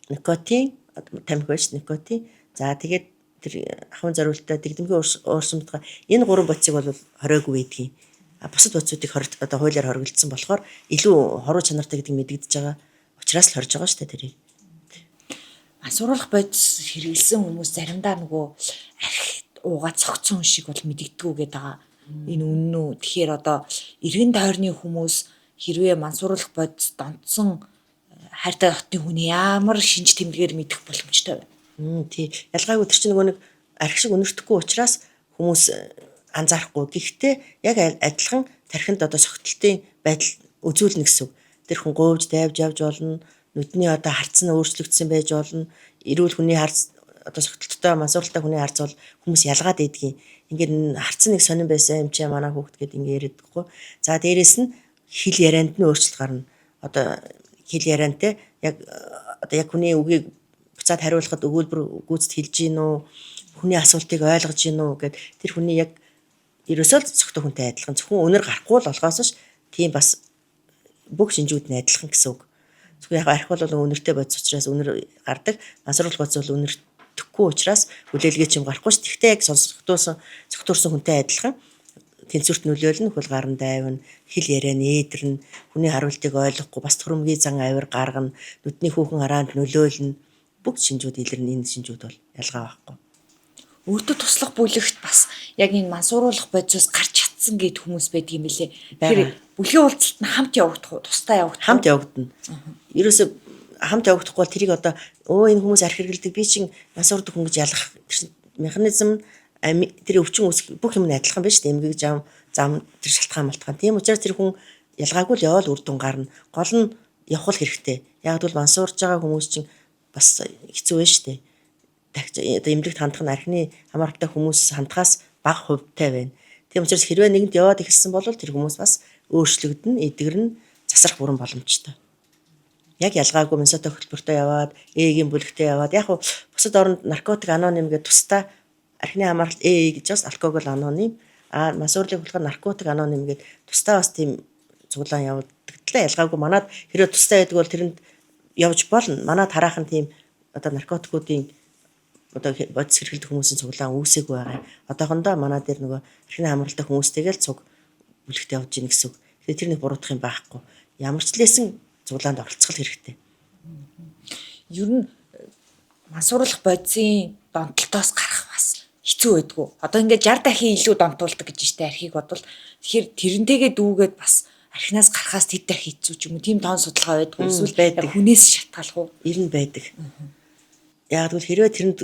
никотин, тамхи байж никотин. За, тэгээд тэр ахуйн зориултаа дэгдэмхий уурсамтгай, энэ гурван бодисыг бол хориогүй байдгийн. А бусад бодисуудыг одоо хуулиар хоригдсон болохоор илүү хоруу чанартай гэдэг мэдэгдэж байгаа. Учраас л хорж байгаа шүү дээ тэрийг. Мансууруулах бодис хэрэглэсэн хүмүүс заримдаа нөгөө архи уугаад цогцсон хүн шиг бол мэдэгддэггүй гэдэг байгаа. Энэ үнэн үү? Тэгэхээр одоо эргэн тойрны хүмүүс хэрвээ мансууруулах бодис донтсон хайртай дотны хүний ямар шинж тэмдгээр мэдэх боломжтой вэ? Тий. Ялгаагүй тэр чинь нөгөө нэг архи шиг өнөртөхгүй учраас хүмүүс анзаарахгүй. Гэхдээ яг адилхан тархинд одоо согтолтын байдал үзүүлнэ гэсэн үг. Тэр хүн гуйж дайвж явж болно. Нүдний одоо харц нь өөрчлөгдсөн байж болно. Эрүүл хүний харц, одоо согтолттой мансуурлалтай хүний харц бол хүмүүс ялгаад идэгин. Ингээд харц нэг сонин байсан юм чи манай хүүхд гэд ингээд яриад байхгүй. За, дээрэс нь хэл ярианд нь өөрчлөлт гарна. Одоо хэл яриантай яг одоо яг хүний үгийг буцаад хариулахад өгүүлбэр гүйцэд хэлж гин үү, хүний асуултыг ойлгож гин үү гэд тэр хүний яг ерөөсөө л цогтой хүнтэй адилхан, зөвхөн өнөр гарахгүй л болохоос ш тийм бас бүх шинжүүд нь адилхан гэсэн үг. Зөвхөн яг арх бол өнөртэй бодис учраас өнөр гардаг, мансууруулах бодис бол өнөртөхгүй учраас хүлээлгээ ч юм гарахгүй ш. Тэгтээ яг сонсогдуулсан цогтуурсан хүнтэй адилхан тэнцвэрт нөлөөлнө, хөл гаран дайвна, хэл яриа нээдэрнэ, хүний хариултыг ойлгохгүй бас төрөмгийн зан авир гаргана, нүдний хүүхэн хараанд нөлөөлнө. Бүх шинжүүд илэрнэ, энэ шинжүүд бол ялгаа байхгүй. Өөртөө туслах бүлэгт бас яг энэ мансууруулах бодисоос гарч чадсан гэд хүмүүс байдаг юм билээ. Тэгэхээр бүлгийн уулзалт нь хамт явагдах уу? Тусдаа явагдах уу? Хамт явагдана. Ерөөсө хамт явагдахгүй бол тэрийг одоо өө энэ хүмүүс архи хэрэглэдэг, би чинь мансуурдаг хүн гэж ялгах тэр механизм, тэр өвчин үүсэх бүх юм нь адилхан байна шүү дээ. Эмгэг зам зам тэр шалтгаан малтгаан. Тийм учраас тэр хүн ялгаагүй л яваал үр дүн гарна. Гол нь явах л хэрэгтэй. Яг бол мансуурж байгаа хүмүүс чинь бас хэцүү байна шүү дээ. Одоо эмнэлэгт хандах нь архины хамааралтай хүмүүс хандхаас бага хувьтай байна. Тийм учраас хэрвээ нэгэнд яваад эхэлсэн бол тэр хүмүүс бас өөрчлөгдөн, эдгэрнэ, засрах бүрэн боломжтой. Яг ялгаагүй Миннесота хөтөлбөртөө яваад, Э-гийн бүлэгтээ яваад, яг бусад оронд наркотик аноним гэдэг тусдаа архины хамааралт ЭЭ гэж бас алкогол аноним, а мансуурлыг болохоор наркотик аноним гэдэг тусдаа бас тийм цуглаан явуулдаг. Ялгаагүй манад хэрвээ тусдаа байдаг бол тэрэнд явж болно. Манад хараахан тийм одоо наркотикуудын одоо бодис хэрэглэдэг хүмүүсийн цуглаан үүсээгүй байгаа юм. Одоохондоо манай дээр нөгөө архины хамааралтай хүмүүстэйгээ л цуг бүлэгт явж гин гэсэн үг. Тэгэхээр тэр нэг буруутах юм байхгүй. Ямар ч лээсэн цуглаанд оролцох хэрэгтэй. Ер нь мансууруулах бодисын донтолтоос гарах бас хэцүү байдгүй. Одоо ингээд 60 дахин илүү донтуулдаг гэж штэ архийг бодвол. Тэгэхээр тэрнтэйгээ дүүгээд бас архинаас гарахаас тэд дахин хэцүү ч юм уу. Тийм тоон судалгаа байдгүй. Эсвэл байдаг. Хүнээс шалтгаалах уу? Ер нь байдаг. Яг гэвэл хэрвээ тэрэнд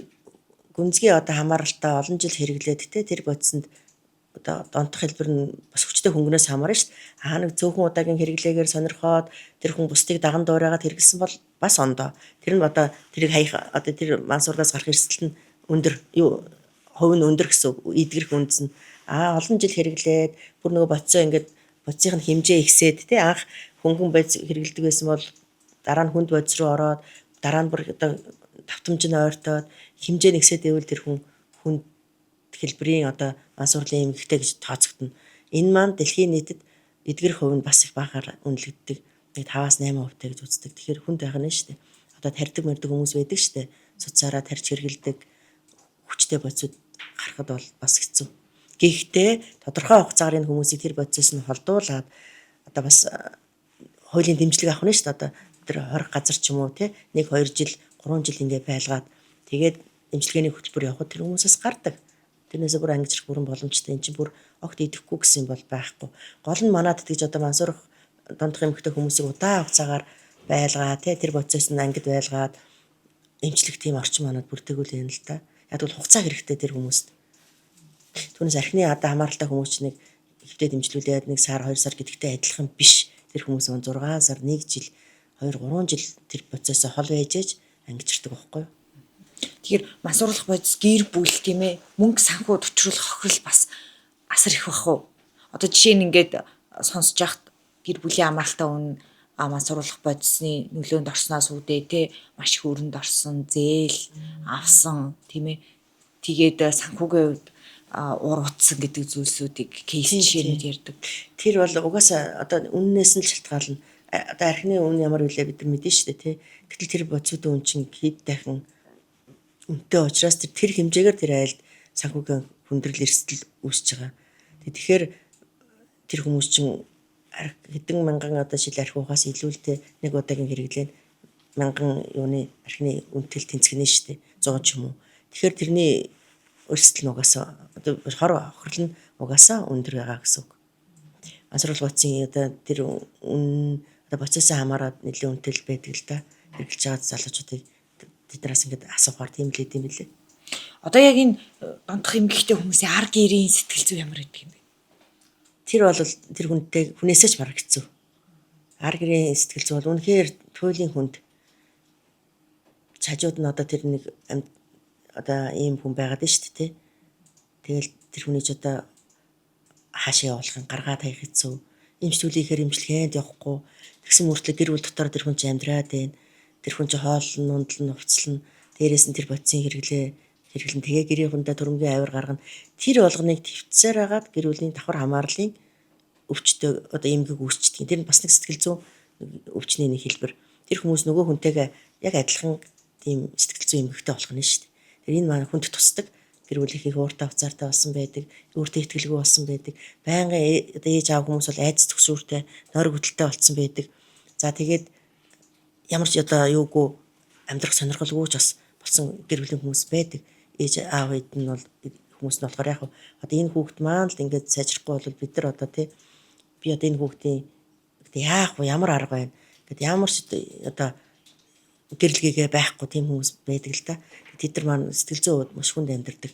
гүнзгий одоо хамааралтай олон жил хэрэглээд те тэр бодисонд одоо донтох хэлбэр нь бас хүчтэй хөнгөнөөс хамаарна шүү дээ. Аа нэг цөөхөн удаагийн хэрэглээгээр сонирхоод тэр хүн бусдыг даган дуурайгаад хэрэглэсэн бол бас ондоо. Тэр нь одоо тэрийг хаях одоо тэр мансуурлаас гарах эрсдэл нь өндөр юу хувь нь өндөр гэсэн үг эдгэрэх үндэс нь аа олон жил хэрэглээд бүр нөгөө бодисоо ингээд бодисынх нь хэмжээ ихсээд те анх хөнгөн бодис хэрэглэдэг байсан бол дараа нь хүнд бодис руу ороод дараа нь бүр одоо давтамж нь ойртоод хэмжээ нь ихсээд байвал тэр хүн хүнд хэлбэрийн одоо мансуурлын эмгэгтэй гэж тооцогдоно. Энэ маань дэлхийн нийтэд эдгэрэх хувь нь бас их багаар үнэлэгддэг. Нэг 5-аас 8% гэж үздэг. Тэгэхээр хүнд байх нь шүү дээ. Одоо тарьдаг мэрдэг хүмүүс байдаг шүү дээ. Цуцаараа тарьж хэрэглэдэг хүчтэй бодисууд гарахад бол бас хэцүү. Гэхдээ тодорхой хугацаагаар энэ хүмүүсийг тэр бодисоос нь холдуулаад одоо бас хуулийн дэмжлэг авах нь шүү дээ. Одоо тэр хориг газар ч юм уу те 1 2 жил 3 жил ингээ байлгаад тэгээд дэмжлэгээний хөтөлбөр явахад тэр хүмүүсээс гардаг. Тэрнээсээ бүр ангижрах бүрэн боломжтой. Энд чинь бүр огт идэхгүй гэсэн юм бол байхгүй. Гол нь манад тэгж одоо мансуурах дондох эмхтэй хүмүүсийг удаан хугацаагаар байлгаа те тэр процесс нь ангид байлгаад эмчлэх тийм орчин манад бүрдэггүй юм л та. Яг бол хугацаа хэрэгтэй тэр хүмүүст. Түүнээс архины одоо хамааралтай хүмүүс чинь нэг хэвтээ дэмжлүүлээд 1 сар 2 сар гэдэгтэй адилхан биш. Тэр хүмүүс маань 6 сар 1 жил 2 3 жил тэр процессоо хол байж ээж ангижирдаг байхгүй юу? Тэгэхээр мансууруулах бодис гэр бүл тийм ээ мөнгө санхүү тучруулах хохирол бас асар их бах уу? Одоо жишээ нь ингээд сонсож яхад гэр бүлийн хамааралтай үн мансууруулах бодисны нөлөөнд орсноос үүдээ те маш их өрөнд орсон, зээл авсан тийм ээ. Тэгээд санхүүгийн хувьд уур утсан гэдэг зүйлсүүдийг кейс жишээнүүд ярьдаг. Тэр бол угаасаа одоо үннээс нь л шалтгаална. Одоо архины үн ямар вүлээ бид нар мэднэ шүү дээ тий. Гэтэл тэр бодисуудын үн чинь хэд дахин үнэтэй учраас тэр хэмжээгээр тэр айлд санхүүгийн хүндрэл эрсдэл үүсэж байгаа. Тэгэхээр тэр хүмүүс чинь хэдэн мянган одоо жил архи уухаас илүүлтэй нэг удаагийн хэрэглээ нь мянган юуны архины үнэтэй тэнцгэнэ шүү дээ. 100 ч юм уу. Тэгэхээр тэрний өрсөлдөл нь угаасаа одоо хор хохирол нь угаасаа өндөр байгаа гэсэн үг. Мансууруулах бодисын одоо тэр үн одоо процессоо хамаарат нэлээд үнэтэй л байдаг л да. Хэрэглэж байгаа залуучуудыг тэднээс ингээд асуухаар тийм л идэм билээ. Одоо яг энэ донтох эмгэгтэй хүмүүсийн ар гэрийн сэтгэл зүй ямар байдаг юм бэ? Тэр бол тэр хүнтэй хүнээсээ ч бараг хэцүү. Ар гэрийн сэтгэл зүй бол үнэхээр туйлын хүнд цажууд нь одоо тэр нэг одоо ийм хүн байгаад нь шүү дээ. Тэгэл тэр хүний ч одоо хаашаа явуулах юм гаргаад хаях хэцүү. Эмчтүүлээхээр эмчилгээнд явахгүй. Тэгсэн мөртлөө гэр бүл дотор тэр хүн чинь амьдраад байна. Тэр хүн чинь хоолн, ундлан, хувцлна. Дээрээс нь тэр бодисын хэрэглээ хэрэглэн тэгээ гэрийнхөндөө төрөмгийн авир гаргана. Тэр болгоныг твцсээр хагаад гэр бүлийн давхар хамаарлын өвчтөй одоо эмгэг үүсчдэг. Тэр нь бас нэг сэтгэл зүйн өвчний нэг хэлбэр. Тэр хүмүүс нөгөө хүнтэйгээ яг адилхан тийм сэтгэл зүйн эмгэгтэй болох нь шүү дээ. Тэр энэ маань хүнд тусдаг. Гэр бүлийнхээ ууртай уцаартай болсон байдаг, өөртөө итгэлгүй болсон байдаг. Байнгын одоо ээж аав хүмүүс бол айдас түгшүүртэй, нойр хөдөлтэй болцсон байдаг. За тэгээд ямар ч одоо юугүй амьдрах сонирхолгүй ч бас болсон гэр бүлийн хүмүүс байдаг. Ээж аав хэд нь бол хүмүүс нь болохоор яг одоо энэ хүүхэд маань л ингээд сайжрахгүй бол бид нар одоо тий би одоо энэ хүүхдийн яах вэ, ямар арга байна гэд ямар ч одоо гэрлэгээгээ байхгүй тийм хүмүүс байдаг л да. Тэд нар маань сэтгэл зүйн хувьд маш хүнд амьдардаг.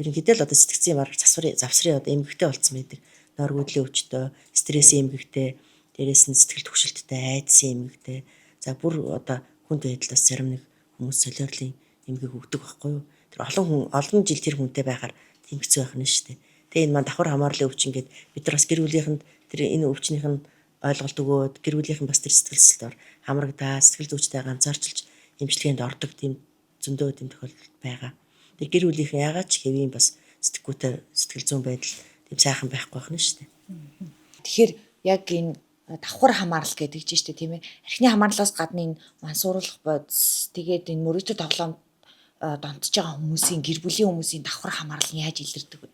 Ерөнхийдөө л одоо сэтгцийн бараг завсрын одоо эмгэгтэй болцсон байдаг. Нойргүйдлийн өвчтөй, стрессийн эмгэгтэй, дээрээс нь сэтгэл түгшилттэй, айдсын эмгэгтэй. За бүр одоо хүнд байдлаас зарим нэг хүмүүс солиорлын эмгэг өгдөг байхгүй юу? Тэр олон хүн олон жил тэр хүнтэй байхаар тийм хэцүү байх нь шүү дээ. Тэгээ энэ маань давхар хамаарлын өвчин гээд бид нар бас гэр бүлийнхэнд тэр энэ өвчнийх нь ойлголт өгөөд гэр бүлийнхэн бас тэр сэтгэл хөдлөлтөөр хамрагдаа сэтгэл зүйчтэй ганцаарчилж эмчилгээнд ордог тийм зөндөө тийм тохиолдол байгаа. Тэр гэр бүлийнхэн яагаад ч хэвийн бас сэтгэгүйтэй сэтгэл зүйн байдал тийм сайхан байхгүй байх нь шүү дээ. Тэгэхээр яг энэ давхар хамаарал гэдэг чинь шүү дээ тийм ээ. Архины хамаарлаас гадна энэ мансууруулах бодис тэгээд энэ мөрөөдө тоглоом донтож байгаа хүмүүсийн гэр бүлийн хүмүүсийн давхар хамаарал нь яаж илэрдэг вэ?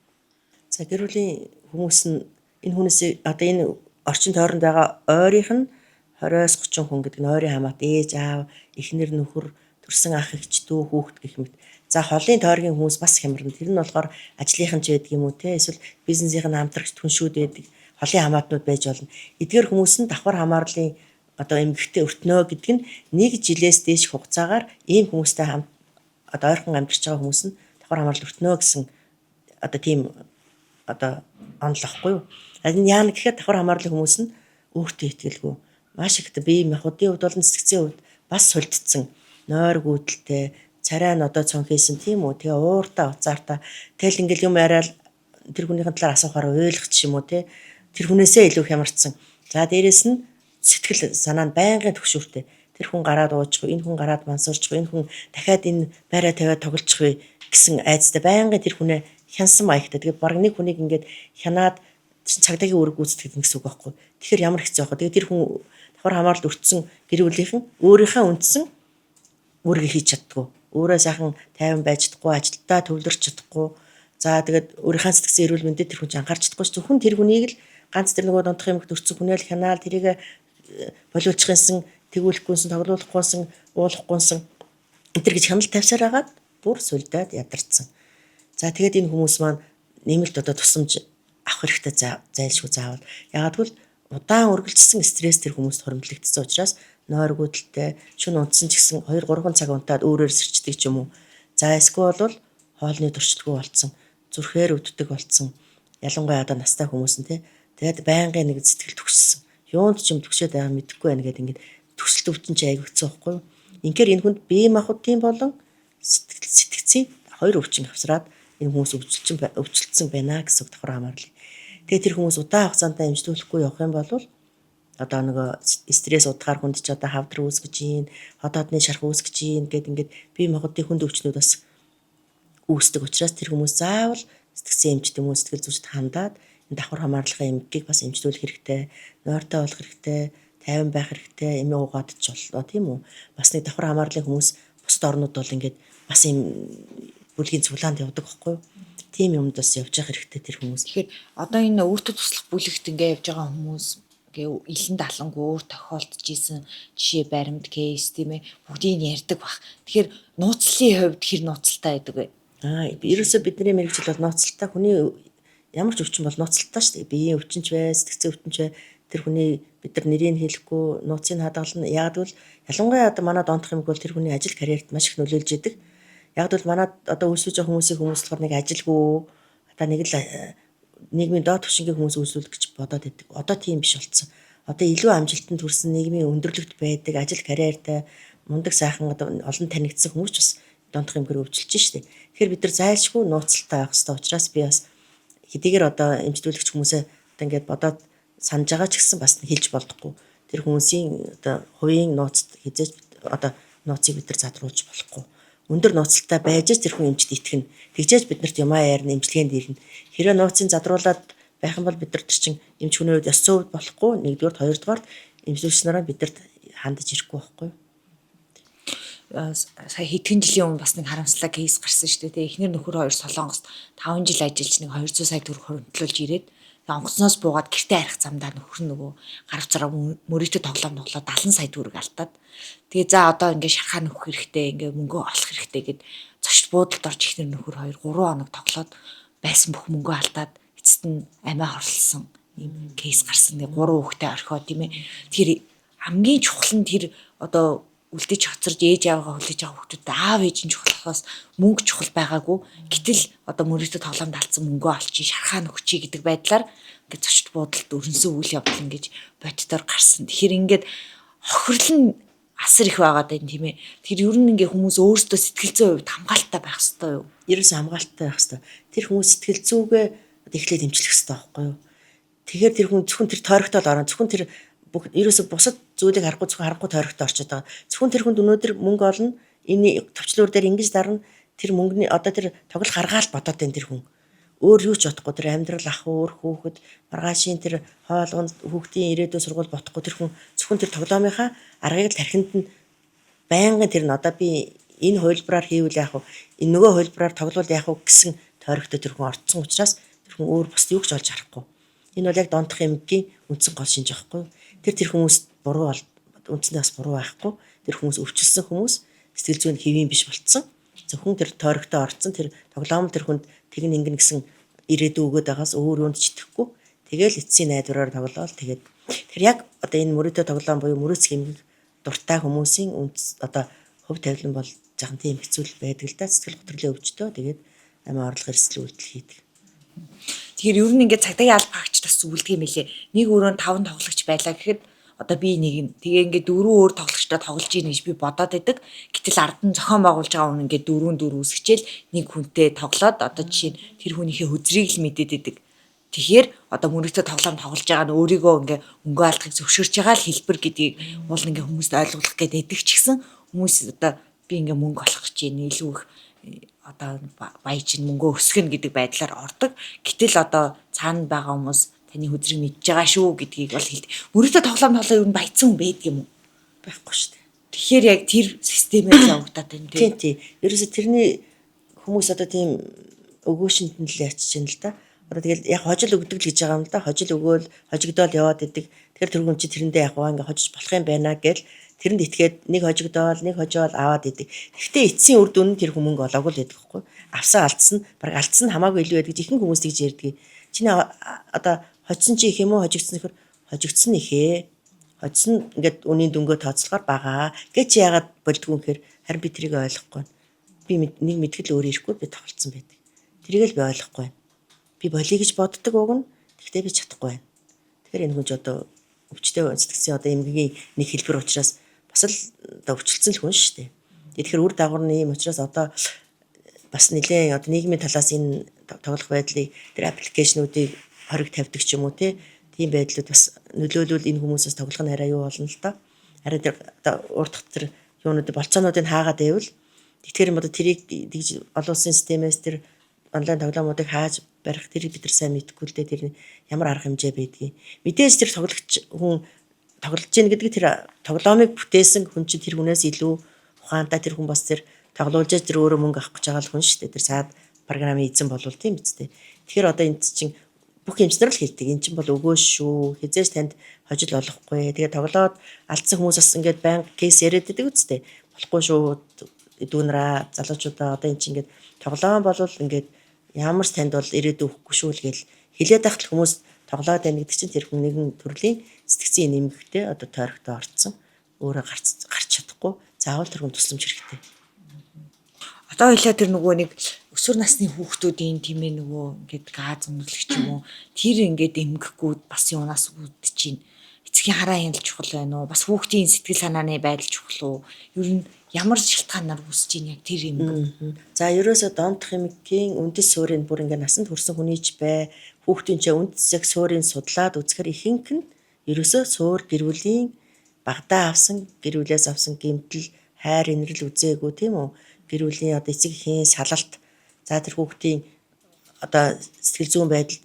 За гэр бүлийн хүмүүс нь энэ хүнээс одоо энэ орчин тойронд байгаа ойрынх нь 20-30 хүн гэдэг нь ойрын хамаат ээж аав, эхнэр нөхөр, Төрсэн ах эгч дүү хүүхэд гэх мэт. За холын тойргийн хүмүүс бас хямарна. Тэр нь болохоор ажлынхан ч байдаг юм уу те, эсвэл бизнесийн хамтрагч түншүүд байдаг. Холын хамаатнууд байж болно. Эдгээр хүмүүс нь давхар хамаарлын одоо эмгэгтэй өртнөө гэдэг нь нэг жилээс дээш хугацаагаар ийм хүмүүстэй хамт одоо ойрхон амьдарч байгаа хүмүүс нь давхар хамаарал өртнөө гэсэн одоо тийм одоо онол ахгүй юу. Энэ яана гэхээр давхар хамаарлын хүмүүс нь өөртөө итгэлгүй. Маш их бие махбодын хувьд болон сэтгцийн хувьд бас сулдсан, нойр гүйдэлтэй, царай нь одоо цонхийсэн тийм үү. Тэгээ ууртаа уцаартаа тэгэл ингээл юм яриад тэр хүнийхэн талаар асуухаар ойлгох ч юм уу те. Тэр хүнээсээ илүү хямарсан. За дээрэс нь сэтгэл санаа нь байнгын төгшүүртэй. Тэр хүн гараад уучих, энэ хүн гараад мансуурчих, энэ хүн дахиад энэ байраа тавиад тоглочих вэ гэсэн айцтай байнгын тэр хүнээ хянсан маягтай. Тэгээ баг нэг хүнийг ингээд хянаад цагдаагийн үүрэг гүйцэтгэх гэсэн үг байхгүй. Тэгэхээр ямар хэцүү байх вэ? Тэгээ тэр хүн давхар хамааралд өртсөн гэр бүлийнхэн өөрийнхөө үндсэн үүргийг хийж чаддгүй. Өөрөө сайхан тайван байж чадахгүй, ажилдаа төвлөрч чадахгүй. За тэгээд өөрийнхөө сэтгцэн эрүүл мэндэд тэр хүн ч анхаарч чадахгүй ш. Зөвхөн тэр хүнийг л ганц тэр нөгөө донтох юмд өртсөн хүнээ л хянаал тэрийг болиулчихынсан, тэгүүлэхгүйсэн, тоглуулахгүйсэн, уулахгүйсэн энэ төр гэж хяналт тавьсаар хагаад бүр сүлдээд ядарсан. За тэгээд энэ хүмүүс маань нэмэлт одоо тусламж авах хэрэгтэй зайлшгүй заавал. Яагаад гэвэл удаан үргэлжилсэн стресс тэр хүмүүст хуримтлагдсан учраас нойр гүйдэлтэй, шөнө унтсан ч гэсэн 2 3 цаг унтаад өөрөөр сэрчдэг ч юм уу. За эсвэл бол хоолны туршилтгүй болцсон, зүрхээр өвддөг болцсон. Ялангуяа одоо настай хүмүүс нь те. Тэгээд байнгын нэг сэтгэл түгшсэн. Юунд ч юм түгшээд байгаа мэдэхгүй байна гэдэг ингээд төсөлт өвчин чи аяг хэцүү байхгүй юу? Инхээр энэ хүнд бие махбодын болон сэтгэл сэтгцийн хоёр өвчин авсраад энэ хүмүүс өвчлөлдсөн байна гэсэн үг давхар хамаарлаа. Тэгээ тэр хүмүүс удаан хугацаанд эмчлүүлэхгүй явах юм бол одоо нөгөө стресс удахаар хүнд ч одоо хавдар үүсгэж гин, хот хотны шарх үүсгэж гин гэд ингээд бие махбодын хүнд өвчнүүд бас үүсдэг учраас тэр хүмүүс заавал сэтгцэн эмчт юм уу сэтгэл зүйчд хандаад энэ давхар хамаарлахын эмгэгийг бас эмчлүүлэх хэрэгтэй, нойртой болох хэрэгтэй, тайван байх хэрэгтэй, эмээ угаад ч боллоо тийм үү. Бас нэг давхар хамаарлын хүмүүс бусад орнууд бол ингээд бас юм бүлгийн цуглаанд явдаг байхгүй юу? Тийм юмд бас явж явах хэрэгтэй тэр хүмүүс. Тэгэхээр одоо энэ өөртөө туслах бүлэгт ингээ явж байгаа хүмүүс ингээ илэн далангүй өөр тохиолдож исэн жишээ баримт кейс тийм ээ бүгдийг ярьдаг бах. Тэгэхээр нууцлалын хувьд хэр нууцлалтай байдаг вэ? Ерөөсөө бидний мэргэжил бол нууцлалтай. Хүний ямар ч өвчин бол нууцлалтай шүү дээ. Биеийн өвчин ч бай, сэтгцэн өвчин ч бай. Тэр хүний бид нар нэрийг хэлэхгүй, нууцыг хадгална. Яг л ялангуяа одоо манай донтох юм бол тэр хүний ажил карьерт маш их нөлөөлж идэг. Яг л манай одоо үйлсүүлж байгаа хүмүүсийн хүмүүс болохоор нэг ажилгүй одоо нэг л нийгмийн доод түвшингийн хүмүүс үйлсүүлэх гэж бодоод байдаг. Одоо тийм биш болцсон. Одоо илүү амжилтанд хүрсэн нийгмийн өндөрлөгт байдаг, ажил карьертай, мундаг сайхан одоо олон танигдсан хүмүүс ч бас донтох юмгээр өвчлөж штэ. Тэгэхээр бид нар зайлшгүй нууцлалтай байх хэрэгтэй учраас би бас хэдийгээр одоо эмчлүүлэгч хүмүүсээ одоо ингээд бодоод санаж байгаа ч гэсэн бас хэлж болдохгүй. Тэр хүмүүсийн одоо хувийн нууцд хизээж одоо нууцыг бид нар задруулж болохгүй. Өндөр нууцлалтай байж тэр хүн эмчд итгэнэ. Тэгжээж бид нарт юмаа ярина, эмчилгээнд ирнэ. Хэрвээ нууцыг задруулад байх юм бол бид нар чинь эмч хүний хувьд ёс зүйн хувьд болохгүй. Нэгдүгээрт, хоёрдугаарт эмчлэгч нараа бидэрт хандаж ирэхгүй байхгүй юу? Сая хэдхэн жилийн өмнө бас нэг харамслаа кейс гарсан шүү дээ. Тэгээ эхнэр нөхөр хоёр Солонгост 5 жил ажиллаж нэг 200 сая төгрөг хуримтлуулж ирээд онгоцноос буугаад гэртээ харих замдаа нөхөр нь нөгөө гар утсаараа мөрийтэй тоглоом тоглоод 70 сая төгрөг алдаад тэгээ за одоо ингээ шархаа нөхөх хэрэгтэй, ингээ мөнгө олох хэрэгтэй гэд зочд буудалд орж эхнэр нөхөр 2 3 хоног тоглоод байсан бүх мөнгөө алдаад эцэст нь амиа хорлсон ийм кейс гарсан. Тэгээ 3 хүүхдээ орхио тийм ээ. Тэр хамгийн чухал нь тэр одоо үлдээж хоцорж ээж аваагаа хүлээж байгаа хүүхдүүдэд аав ээж нь чухал болохоос мөнгө чухал байгаагүй. Гэтэл одоо мөрөөдө тоглоомд алдсан мөнгөө олчих, шархаа нөхчий гэдэг байдлаар ингээд зочд буудалд өрнсөн үйл явдал ингэж боддоор гарсан. Тэгэхээр ингээд хохирол нь асар их байгаад байна тийм ээ. Тэгэхээр ер нь ингээ хүмүүс өөрсдөө сэтгэл зүйн хувьд хамгаалалттай байх ёстой юу? Ерөөсөө хамгаалалттай байх ёстой. Тэр хүмүүс сэтгэл зүгээ эхлээд эмчлэх ёстой байхгүй юу? Тэгэхээр тэр хүн зөвхөн тэр тойрогтой л орно. Зөвхөн тэр бүх ерөөсө бусад зүйлийг харахгүй зөвхөн харахгүй тойрогтой орчод байгаа. Зөвхөн тэр хүнд өнөөдөр мөнгө олно. Энэ товчлуур дээр ингэж дарна. Тэр мөнгөний одоо тэр тоглох аргаал бодоод байна тэр хүн. Өөр юу ч бодохгүй тэр амьдрал ах өөр хүүхэд маргаашийн тэр хоолгонд хүүхдийн ирээдүйн сургууль бодохгүй тэр хүн зөвхөн тэр тоглоомынхаа аргыг л тархинд нь байнгын тэр нь одоо би энэ хувилбараар хийвэл яах вэ? Энэ нөгөө хувилбараар тоглол яах вэ гэсэн тойрогтой тэр хүн орцсон учраас тэр хүн өөр бусд юу ч олж харахгүй. Энэ бол яг донтох эмгэгийн үндсэн гол шинж байхгүй юу? Тэр хүмүүс буруу бол үндсэндээ бас буруу байхгүй. Тэр хүмүүс өвчлсөн хүмүүс. Сэтгэл зүйн хэвийн биш болцсон. Зөвхөн тэр тойрогтой орцсон тэр тоглоом тэр хүнд тэгнэ ингэнэ гэсэн ирээдүй өгөөд байгаас өөр юунд ч итгэхгүй. Тэгэл эцсийн найдвараар тоглоол. Тэгээд тэр яг одоо энэ мөрөөдөө тоглоом буюу мөрөөц хэмжих дуртай хүмүүсийн үндэс одоо хөв тавилан бол жахан тийм хэцүү л байдаг л да. Сэтгэл готрлын өвчтөө тэгээд амиа орлого эрсдэл үйлдэл хийдэг. Тэгэхээр ер нь ингээд цагдаагийн алба хаагч бас зүгэлдэг юм билээ. Нэг өрөөнд 5 тоглогч байлаа гэхэд одоо би нэг нь тэгээ ингээд дөрвөн өөр тоглогчтой тоглож ийн гэж би бодоод байдаг. Гэтэл ард нь зохион байгуулж байгаа хүн ингээд дөрвөн дөрв үсгэжэл нэг хүнтэй тоглоод одоо жишээ нь тэр хүнийхээ хөзрийг л мэдээд байдаг. Тэгэхээр одоо мөрөгтэй тоглоом тоглож байгаа нь өөрийгөө ингээ мөнгө алдахыг зөвшөөрч байгаа л хэлбэр гэдгийг уул ингээ хүмүүст ойлгуулах гээд байдаг ч гэсэн хүмүүс одоо би ингээ мөнгө олох гэж байна илүү их одоо баяж чинь мөнгөө өсгөнө гэдэг байдлаар ордог. Гэтэл одоо цаана байгаа хүмүүс таны хөзрийг мэдж байгаа шүү гэдгийг бол хэлдэг. Мөрөөдөө тоглоом тоглоо ер нь баяцсан хүн байдаг юм уу? Байхгүй шүү дээ. Тэгэхээр яг тэр системээр л явагдаад байна тийм. Тийм тийм. Ерөөсө тэрний хүмүүс одоо тийм өгөөшөнд нь л ячиж байна л да. Одоо тэгэл яг хожил өгдөг л гэж байгаа юм л да. Хожил өгөөл хожигдоол яваад идэг. Тэгэхээр тэр хүн чи тэрэндээ яг ингээ хожиж болох юм байна гэл тэрэнд итгээд нэг хожигдоол нэг хожоол аваад идэг. Гэхдээ эцсийн үр дүн нь тэр хүмүүнг олоогүй л байдаг хгүй. Авсан алдсан нь баг алдсан нь хамаагүй илүү байдаг гэж ихэнх хүмүүс тэгж ярьдаг. Чиний одоо хожсон чи их юм уу хожигдсон гэхээр хожигдсон нь ихээ. Хожсон ингээд үнийн дүнгөө тооцлохоор бага. Гэ чи яагаад болдгоо гэхээр харин би тэрийг ойлгохгүй. Би нэг мэдгэл өөр ирэхгүй би тоглолцсон байдаг. Тэрийг л би ойлгохгүй байна. Би болиё гэж боддог уг нь. Гэхдээ би чадахгүй байна. Тэгэхээр энэ хүн ч одоо өвчтэй сэтгцийн одоо эмгэгийн нэг хэлбэр учраас бас л одоо өвчлөлтсөн л хүн шүү дээ. Тэгэхээр үр дагавар нь ийм учраас одоо бас нэлээд одоо нийгмийн талаас энэ тоглох байдлыг тэр аппликейшнүүдийг хориг тавьдаг ч юм уу тийм байдлууд бас нөлөөлвөл энэ хүмүүсээс тоглох нь арай юу болно л доо. Арай тэр одоо урдах тэр юунууд болцоонуудыг хаагаад байвал тэгэхээр юм одоо тэрийг тэгж олон улсын системээс тэр онлайн тоглоомуудыг хааж барих тэрийг бид нар сайн мэдэхгүй л дээ, тэр ямар арга хэмжээ байдгийг. Мэдээж тэр тоглогч хүн тоглож гин гэдэг тэр тоглоомыг бүтээсэн хүн чинь тэр хүнээс илүү ухаантай, тэр хүн бас тэр тоглуулж тэр өөрөө мөнгө авах гэж байгаа л хүн шүү дээ. Тэр саад програмын эзэн болвол тийм биз дээ. Тэгэхээр одоо энд чинь бүх эмчнэр л хэлдэг. Эн чинь бол өгөөш шүү. Хизээж танд хожил олохгүй. Тэгээ тоглоод алдсан хүмүүс бас ингээд байнга кейс яриад байдаг үстэй. Болохгүй шүү дүүнраа залуучуудаа одоо эн чинь ингээд тоглоом болвол ингээд ямар ч танд бол ирээдүй өгөхгүй шүү л гэл хэлээд байхад хүмүүс тоглоод байна гэдэг чинь тэр хүн нэгэн төрлийн сэтгцийн нэмэгтэй одоо тойрогтой орцсон. Өөрөө гарч чадахгүй. Заавал тэр хүн тусламж хэрэгтэй. Одоо хоёлаа тэр нөгөө нэг өсвөр насны хүүхдүүдийн тийм ээ нөгөө ингээд газ өндөрлөх ч юм уу тэр ингээд эмгэхгүй бас юунаас үүдэж чинь эцгийн хараа хяналт чухал байна уу? Бас хүүхдийн сэтгэл санааны байдал чухал уу? Ер нь ямар шалтгаанаар үүсэж чинь яг тэр эмгэг? За ерөөсөө донтох эмгэгийн үндэс суурийг бүр ингээд насанд хүрсэн хүний ч бай хүүхдийн ч үндэс яг суурийг судлаад үзэхэр ихэнх нь ерөөсөө суур гэр бүлийн багадаа авсан гэр бүлээс авсан гэмтэл хайр инрэл үзээгүй тийм үү? Гэр бүлийн одоо эцэг эхийн салалт за тэр хүүхдийн одоо сэтгэл зүйн байдал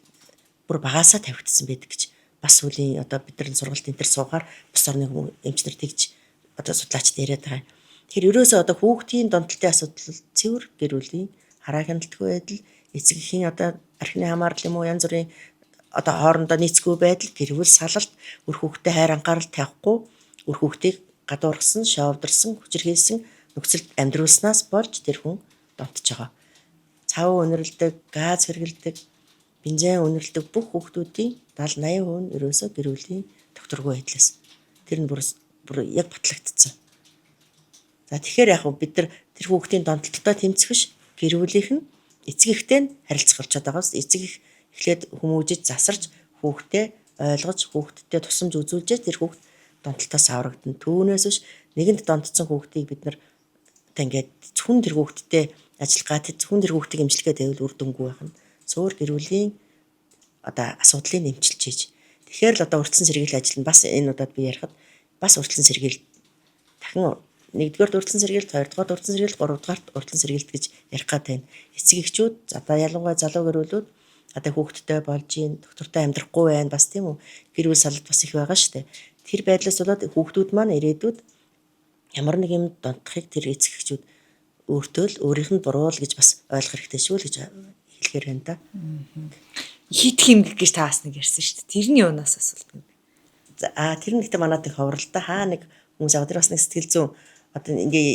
бүр багасаа тавигдсан байдаг гэж бас сүүлийн одоо бид нар сургалт энэ төр суугаар бус орны эмчнэр тэгж одоо судлаачид яриад байгаа. Тэгэхээр ерөөсөө одоо хүүхдийн донтолтын асуудал цэвэр гэр бүлийн хараа хяналтгүй байдал, эцэг эхийн одоо архины хамаарал юм уу янз бүрийн одоо хоорондоо нийцгүй байдал, гэр бүл салалт, үр хүүхдэд хайр анхаарал тавихгүй, үр хүүхдийг гадуурхсан, шоовдорсон, хүчирхийлсэн нөхцөлд амьдруулснаас болж тэр хүн донтож байгаа. Цав үнэрлэдэг, газ хэрэглэдэг, бензин үнэрлэдэг бүх хүүхдүүдийн 70 80% нь ерөөсөө гэр бүлийн докторгүй байдлаас. Тэр нь бүр яг батлагдсан. За тэгэхээр яг бид нар тэр хүүхдийн донтолттой тэмцэх биш, гэр бүлийнх нь эцэг эхтэй нь харилцах болчиход байгаа ус. Эцэг их эхлээд хүмүүжиж засарч хүүхдээ ойлгож хүүхдтэй тусламж үзүүлж тэр хүүхд донтолтоос аврагдана. Түүнээс биш нэгэнд донтцсон хүүхдийг бид нар одоо ингээд зөвхөн тэр хүүхдтэй ажиллах гад зөвхөн тэр хүүхдийг эмчилгээ тавил үр дүнгүй байх нь. Цөөр гэр бүлийн одоо асуудлыг нэмчилж хийж. Тэгэхээр л одоо урьдчилан сэргийлэх ажил нь бас энэ удаад би ярихад бас урьдчилан сэргийлэл дахин нэгдүгээр урьдчилан сэргийлэлт, хоёрдугаар урьдчилан сэргийлэлт, гуравдугаар урьдчилан сэргийлэлт гэж ярих гад байна. Эцэг эхчүүд одоо ялангуяа залуу гэр бүлүүд одоо хүүхэдтэй болж гин, доктортой амьдрахгүй байна бас тийм үү? Гэр бүл салалт бас их байгаа шүү дээ. Тэр байдлаас болоод хүүхдүүд маань ирээдүйд ямар нэг юм донтохыг тэр эцэг эхчүүд өөртөө л өөрийнх нь буруу л гэж бас ойлгох хэрэгтэй шүү л гэж хэлэхээр байна да. Хит хэмгэх гэж та бас нэг ярьсан шүү дээ. Тэрний юунаас асуулт юм бэ? За тэр нь гэхдээ манад их ховрол та хаа нэг хүмүүс аваад тэр бас нэг сэтгэл зүйн одоо ингээ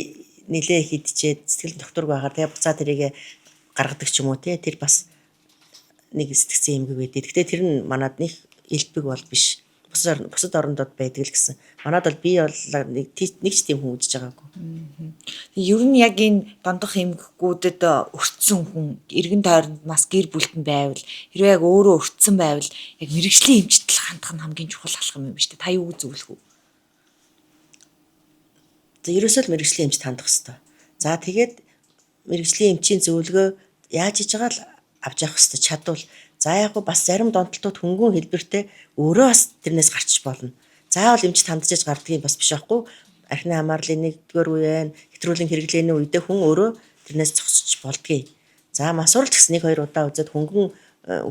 нилээ хидчээд сэтгэл докторг байхаар тэгээ буцаа тэрийг гаргадаг ч юм уу те, тэр бас нэг сэтгцэн эмгэг байдаг. Гэхдээ тэр нь манад нэг элбэг бол биш. Бусад орондод байдаг л гэсэн. Манад бол би бол нэг ч тийм хүн үзэж байгаагүй. Ер нь яг энэ дондох эмгэгүүдэд өртсөн хүн эргэн тойронд нас гэр бүлд нь байвал, хэрвээ яг өөрөө өртсөн байвал яг мэргэжлийн эмчтэл хандах нь хамгийн чухал алхам юм шүү дээ. Та юу зөвлөх вэ? За, ерөөсөө л мэргэжлийн эмчт хандах хэвээр. За, тэгээд мэргэжлийн эмчийн зөвлөгөө яаж хийж байгаа л авч явах хэвээр чадвал. За, яг гоо бас зарим донтолтууд хөнгөн хэлбэртэй өөрөө бас тэрнээс гарч болно. Заавал эмчт хандж иж гардгийг бас биш аахгүй. Архины хамаарлын нэгдүгээр үе байна. Хэтрүүлэн хэрэглээний үедээ хүн өөрөө тэрнээс зогсож болдгийг. За, масуурл ч гэсэн 1 2 удаа үзээд хөнгөн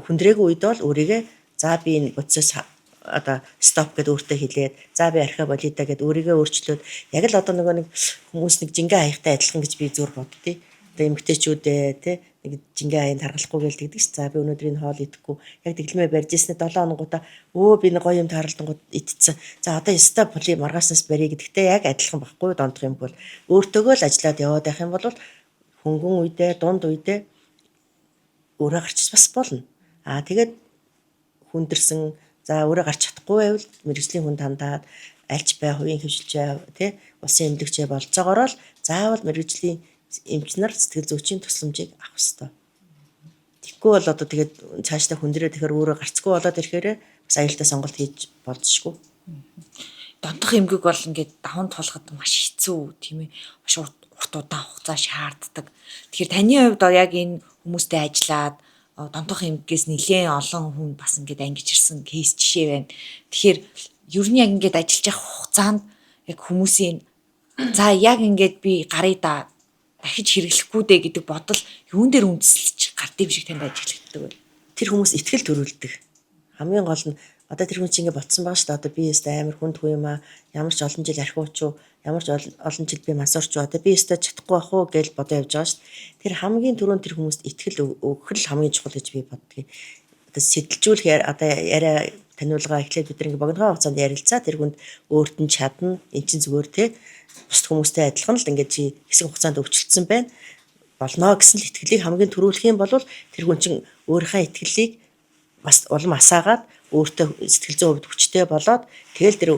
хүндрээгүй үед бол өөрийгөө за би энэ бодисоос одоо стоп гэд өөртөө хэлээд, за би архиа болида гэд өөрийгөө өөрчлөөд, яг л одоо нөгөө нэг хүмүүс нэг жингээ хаяхтай адилхан гэж би зур боддیں۔ Одоо эмгтээчүүдээ те нэг жингээ хаянд таргалахгүй гээл тэгдэг ш. За, би өнөөдөр энэ хоол идэхгүй. Яг тэглэмээ барьж ирснээр 7 хоногуудаа өө би нэг гоё юм тааралдангууд идсэн. За, одоо ёстой поли маргааснаас барья гэдэгтэй яг адилхан байхгүй дондох юм бол өөртөөгөө л ажиллаад яваад байх юм бол хөнгөн үедээ, дунд үедээ өөрөө гарчиж бас болно. Аа, тэгээд хүндэрсэн, за өөрөө гарч чадахгүй байвал мэргэжлийн хүнд хандаад альч бай, хувийн хэвшилч бай, тий, улсын эмнэлэгч болцоогоор л заавал мэргэжлийн эмч нар, сэтгэл зүйчийн тусламжийг авах ёстой. Тэгэхгүй бол одоо тэгээд цаашдаа хүндрээ тэгэхээр өөрөө гарцгүй болоод ирэхээр бас аюултай сонголт хийж болзошгүй. Донтох эмгэг бол ингээд даван туулахад маш хэцүү, тийм ээ. Маш урт удаан хугацаа шаарддаг. Тэгэхээр таны хувьд яг энэ хүмүүстэй ажиллаад донтох эмгэгээс нэлээд олон хүн бас ингээд ангиж ирсэн кейс жишээ байна. Тэгэхээр ер нь яг ингээд ажиллаж явах хугацаанд яг хүмүүсийн за яг ингээд би гарыг да дахиж хэрэглэхгүй дээ гэдэг бодол юун дээр үндэслэж гард юм шиг танд ажиглагддаг вэ? Тэр хүмүүс итгэл төрүүлдэг. Хамгийн гол нь одоо тэр хүн чинь ингэ ботсон байгаа шүү дээ. Одоо би өстой амар хүнд хүн юм аа. Ямар ч олон жил архиуч уу, ямар ч олон жил би мансуурч уу. Одоо би өстой чадахгүй байх уу гэж бодоо явж байгаа шүү дээ. Тэр хамгийн түрүүнд тэр хүмүүст итгэл өгөх л хамгийн чухал гэж би боддгийг. Одоо сэтэлжүүлэх одоо яриа таниулгаа эхлээд бид нар ингэ богинохон хугацаанд ярилцаа тэр хүнд өөрт нь чадна. Эн чинь зүгээр те бусд хүмүүстэй адилхан л ингээд чи хэсэг хугацаанд өвчлөлдсөн байна болно гэсэн л итгэлийг хамгийн түрүүлэх юм бол тэр хүн чинь өөрийнхөө итгэлийг бас улам асаагаад өөртөө сэтгэл зүйн хувьд хүчтэй болоод тэгэл тэр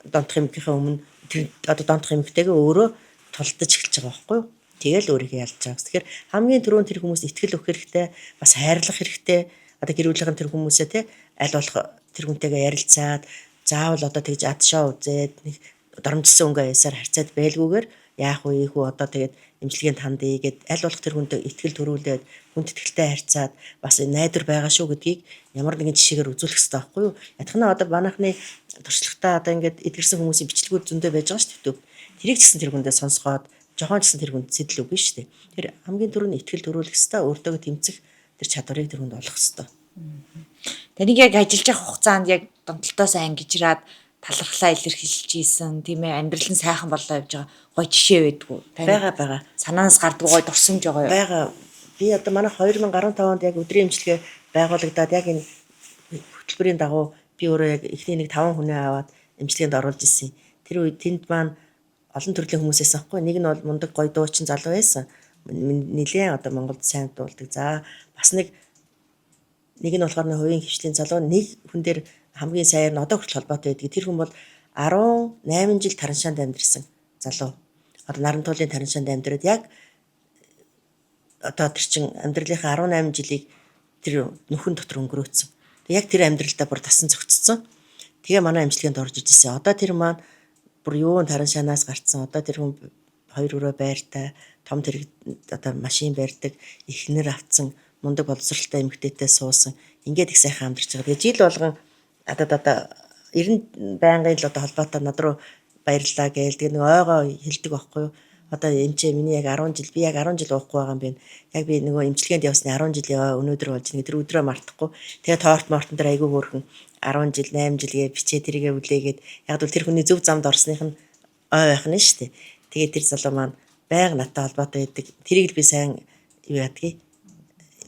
донтох эмгэгийнхээ өмнө тэр одоо донтох эмгэгтэйгээ өөрөө тулдаж эхэлж байгаа байхгүй юу? Тэгэл өөрийгөө ялж байгаа. Тэгэхээр хамгийн түрүүнд тэр хүмүүст итгэл өгөх хэрэгтэй, бас хайрлах хэрэгтэй. Одоо гэр бүлийнхэн тэр хүмүүсээ те аль болох тэр хүнтэйгээ ярилцаад заавал одоо тэгж адшаа үзээд нэг доромжилсан өнгө аясаар харьцаад байлгүйгээр яах вэ ийх үү одоо тэгээд эмчилгээнд хандъя гэд аль болох тэр хүнтэй итгэл төрүүлээд хүнд итгэлтэй харьцаад бас найдвар байгаа шүү гэдгийг ямар нэгэн жишээгээр үзүүлэх хэрэгтэй байхгүй юу? Ятгана одоо манайхны туршлагатай одоо ингээд эдгэрсэн хүмүүсийн бичлэгүүд зөндөө байж байгаа шүү дээ. Тэрийг ч гэсэн тэр хүндээ сонсгоод жохон ч гэсэн тэр хүнд сэтэл өгнө шүү дээ. Тэр хамгийн түрүүний итгэл төрүүлэх хэрэгтэй, өөртөөгөө тэмцэх тэр чадварыг тэр хүнд олох хэрэгтэй. Таныг яг ажиллаж явах хугацаанд яг донтолтоос ангижраад талархлаа илэрхийлж ийсэн, тийм ээ, амьдрал нь сайхан боллоо явж байгаа гой жишээ байдгүй. Байгаа. Санаанаас гардгүй гой дурсамж байгаа юу? Байгаа. Би одоо манай 2015 онд яг өдрийн эмчилгээ байгуулагдаад яг энэ хөтөлбөрийн дагуу би өөрөө яг эхний нэг 5 хүнээ аваад эмчилгээнд оруулж ирсэн. Тэр үед тэнд маань олон төрлийн хүмүүс байсан хгүй. Нэг нь бол мундаг гоё дуучин залуу байсан. Нилээн одоо Монголд сайн дуулдаг. За, бас нэг нь болохоор нэг хувийн хвшлийн залуу, нэг хүн дээр хамгийн сайар нь одоо хүртэл холбоотой байдаг. Тэр хүн бол 18 жил Тараншаанд амьдарсан залуу. Одоо Нарантуулын Тараншаанд амьдраад яг одоо тэр чин амьдралынхаа 18 жилийг тэр нөхөн дотор өнгөрөөцсөн. Тэг яг тэр амьдралдаа бүр тасан зөгцсөн. Тэгээ манай эмчилгээнд орж ижсэн. Одоо тэр маань бүр юун Тараншаанаас гарцсан. Одоо тэр хүн 2 өрөө байртай, том тэрэг одоо машин барьдаг, эхнэр авцсан, мундаг боловсралтай эмэгтэйтэй суусан. Ингээд их сайхан амьдарч байгаа. Тэгээ жил болгон одоо 90 байнгын л одоо холбоотой над руу баярлалаа гээл. Тэгээ нэг ойгоо хэлдэг байхгүй юу? Одоо эмчээ миний яг 10 жил би яг 10 жил уухгүй байгаа юм байна. Яг би нөгөө эмчилгээнд явсны 10 жил өнөөдөр болж байна. Тэр өдрөө мартахгүй. Тэгээ торт мортон дээр айгүй хөөрхөн 10 жил 8 жил гээ бичээ тэрийгэ үлээгээд яг л тэр хүний зөв замд орсных нь ой байх нь шүү дээ. Тэгээ тэр залуу маань байнга надтай холбоотой байдаг. Тэрийг л би сайн юу яадгийг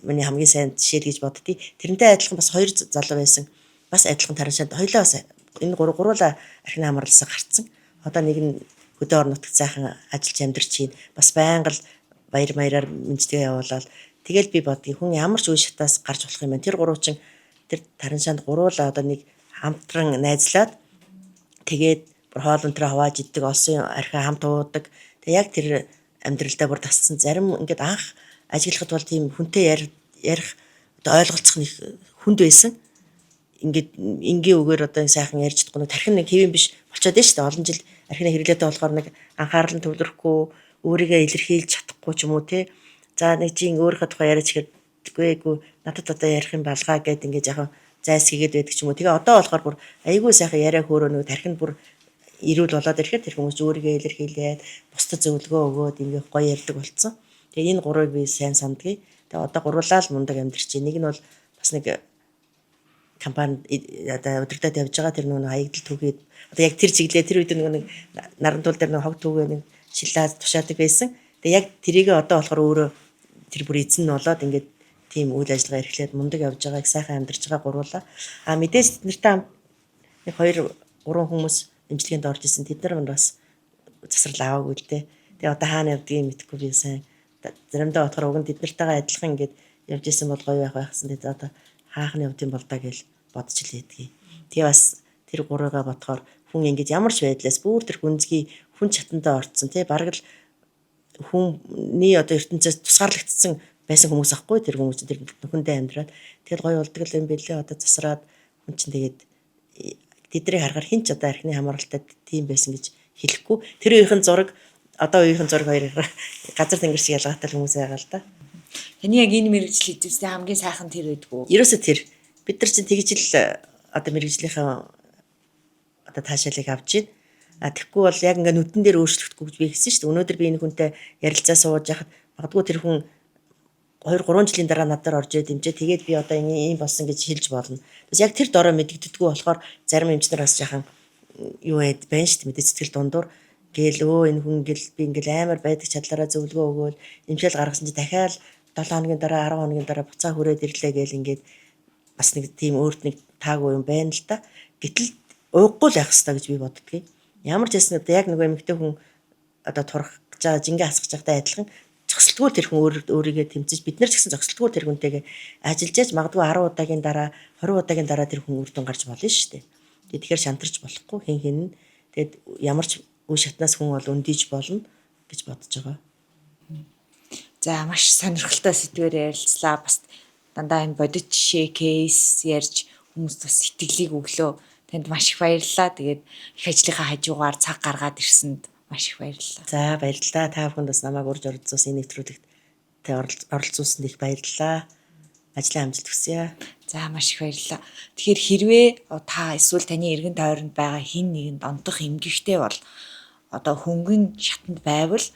миний хамгийн сайн жишээ л гэж боддгийг. Тэрнтэй адилхан бас хоёр залуу байсан. Бас адилхан Тараншаанд хоёлоо бас энэ гуруулаа архины хамаарласаа гарцсан. Одоо нэг нь хөдөө орон нутагт сайхан ажиллаж амьдарч чинь бас байнга л баяр маяраар мэндчилгээ явуулаад тэгэл би бодгийн хүн ямар ч үе шатаас гарч болох юм байна. Тэр гурвчин тэр тараншаанд гуруулаа одоо нэг хамтран найзлаад тэгээд бүр хоол өнтрөө хавааж иддэг, олсон архиа хамт уудаг. Тэг яг тэр амьдралдаа бүр тасцсан. Зарим ингээд анх ажиглахад бол тийм хүнтэй ярих одоо ойлголцох нэг хүнд байсан. Ингээд энгийн үгээр одоо сайхан ярьж чадахгүй нэг тархин нэг хэвэн биш болчиход байна шүү дээ. Олон жил архинаа хэрэглээд болохоор нэг анхаарал нь төвлөрөхгүй, өөрийгөө илэрхийлж чадахгүй ч юм уу те. За нэг чинь өөрийнхөө тухай яриач ихээр үгүй надад одоо ярих юм балгаа гэд ингээд яхан зайлсхийгээд байдаг ч юм уу. Тэгээ одоо болохоор бүр айгүй сайхан яриа хөөрөө нэг тархинд бүр эрүүл болоод ирэхээр тэр хүмүүс өөрийгөө илэрхийлээд бусдад зөвлөгөө өгөөд ингээд гоё ярьдаг болцсон. Тэгээ энэ гурвыг би сайн сандгийг. Тэгээ одоо гурвуулаа л мундаг амьдарч. Нэг нь бол бас нэг компани одоо удирдаад явж байгаа тэр нөгөө хаягдал түүгээд одоо яг тэр чиглэлээ тэр үед нөгөө нэг нарантуул дээр нөгөө хог түүгээ нэг шилээ тушаадаг байсан. Тэгээ яг тэрийгээ одоо болохоор өөрөө тэр бүр эзэн нь болоод ингээд тийм үйл ажиллагаа эрхлээд мундаг явж байгааг сайхан амьдарч байгаа гурвуулаа. А мэдээж тэд нартай нэг 2 3 хүмүүс эмчилгээнд орж исэн. Тэд нар бас засрал аваагүй л дээ. Тэгээ одоо хаана явдгийг мэдэхгүй би сайн. Заримдаа бодохоор уг нь тэд нартайгаа адилхан ингээд явж исэн бол гоё байх байхсан. Тэгээд одоо хаах нь явдсан бол даа гэж бодож л байдгийг. Тэгээ бас тэр гурыгаа бодохоор хүн ингэж ямар ч байдлаас бүр тэр гүнзгий хүн чатандаа орцсон тий бараг л хүний одоо ертөнцөөс тусгаарлагдсан байсан хүмүүс ахгүй тэр хүмүүс тэр нөхөндөө амьдраад тэгэл гоё болдог юм бэлээ одоо засраад хүн чинь тэгээд тэднийг харахаар хин ч одоо архины хамааралтай тийм байсан гэж хэлэхгүй тэр үеийнхэн зураг одоо үеийнхэн зураг хоёр газар тэнгэр шиг ялгаатай хүмүүс байгаа л да. Таны яг энэ мэргэжил эзэмсний хамгийн сайхан тэр байдгүй. Ерөөсө тэр бид нар чинь тэгж л одоо мэргэжлийнхээ одоо таашаалыг авч байна. А тэгэхгүй бол яг ингээ нүдэн дээр өөрчлөгдөхгүй гэж би хэлсэн шүү дээ. Өнөөдөр би энэ хүнтэй ярилцаа сууж яхад магадгүй тэр хүн 2 3 жилийн дараа надаар орж ирээд дэмжээ. Тэгээд би одоо ийм болсон гэж хэлж болно. Тэгээс яг тэр дорой мэдэгддэггүй болохоор зарим эмчнэр бас жаахан юу байд байна шүү дээ. Мэдээ сэтгэл дундуур гээл өө энэ хүн ингээл би ингээл амар байдаг чадлаараа зөвлөгөө өгөөл эмчил гаргасан чи дахиад 7 хоногийн дараа 10 хоногийн дараа буцаа хүрээд ирлээ гээл ингээд бас нэг тийм өөрт нэг таагүй юм байна л да. Гэтэл ууггүй л явах хэрэгтэй гэж би боддгийг. Ямар ч байсан одоо яг нөгөө эмэгтэй хүн одоо турах гэж байгаа жингээ хасах гэж байгатай адилхан зогсолтгүй тэр хүн өөрийгөө тэмцэж бид нар ч гэсэн зогсолтгүй тэр хүнтэйгээ ажиллаж яж магадгүй 10 удаагийн дараа 20 удаагийн дараа тэр хүн үр дүн гарч болно шүү дээ. Тэгэхээр шантарч болохгүй хэн хэн нь тэгээд ямар ч үе шатнаас хүн бол өндийж болно гэж бодож байгаа. За маш сонирхолтой сэдвээр ярилцлаа. Бас дандаа энэ бодит жишээ, кейс ярьж хүмүүст бас сэтгэлийг өглөө. Танд маш их баярлалаа. Тэгээд их ажлынхаа хажуугаар цаг гаргаад ирсэнд маш их баярлалаа. За баярлалаа. Та бүхэнд бас намайг урьж оролцуулсан энэ нэвтрүүлэгт оролцуулсанд их баярлалаа. Ажлын амжилт хүсье. За маш их баярлалаа. Тэгэхээр хэрвээ та эсвэл таны эргэн тойронд байгаа хэн нэгэнд онтох эмгэгтэй бол одоо хөнгөн шатанд байвал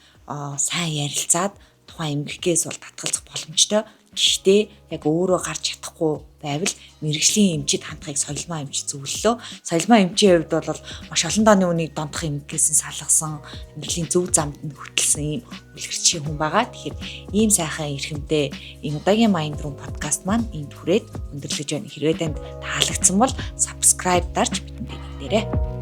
сайн ярилцаад тухайн эмгэгээс бол татгалзах боломжтой. Гэхдээ яг өөрөө гарч чадахгүй байвал мэргэжлийн эмчид хандахыг соёлмоо эмч зөвлөлөө. Соёлмоо эмчийн хувьд бол маш олон дооны үнийг донтох эмгэгээс нь салгасан, амьдралын зөв замд нь хөтөлсөн ийм үлгэрчийн хүн байгаа. Тэгэхээр ийм сайхан эрхэмтэй энэ удаагийн Mind Room podcast маань энд хүрээд өндөрлөж байна. Хэрвээ танд таалагдсан бол subscribe дарж бидэндээ нэгдээрэй.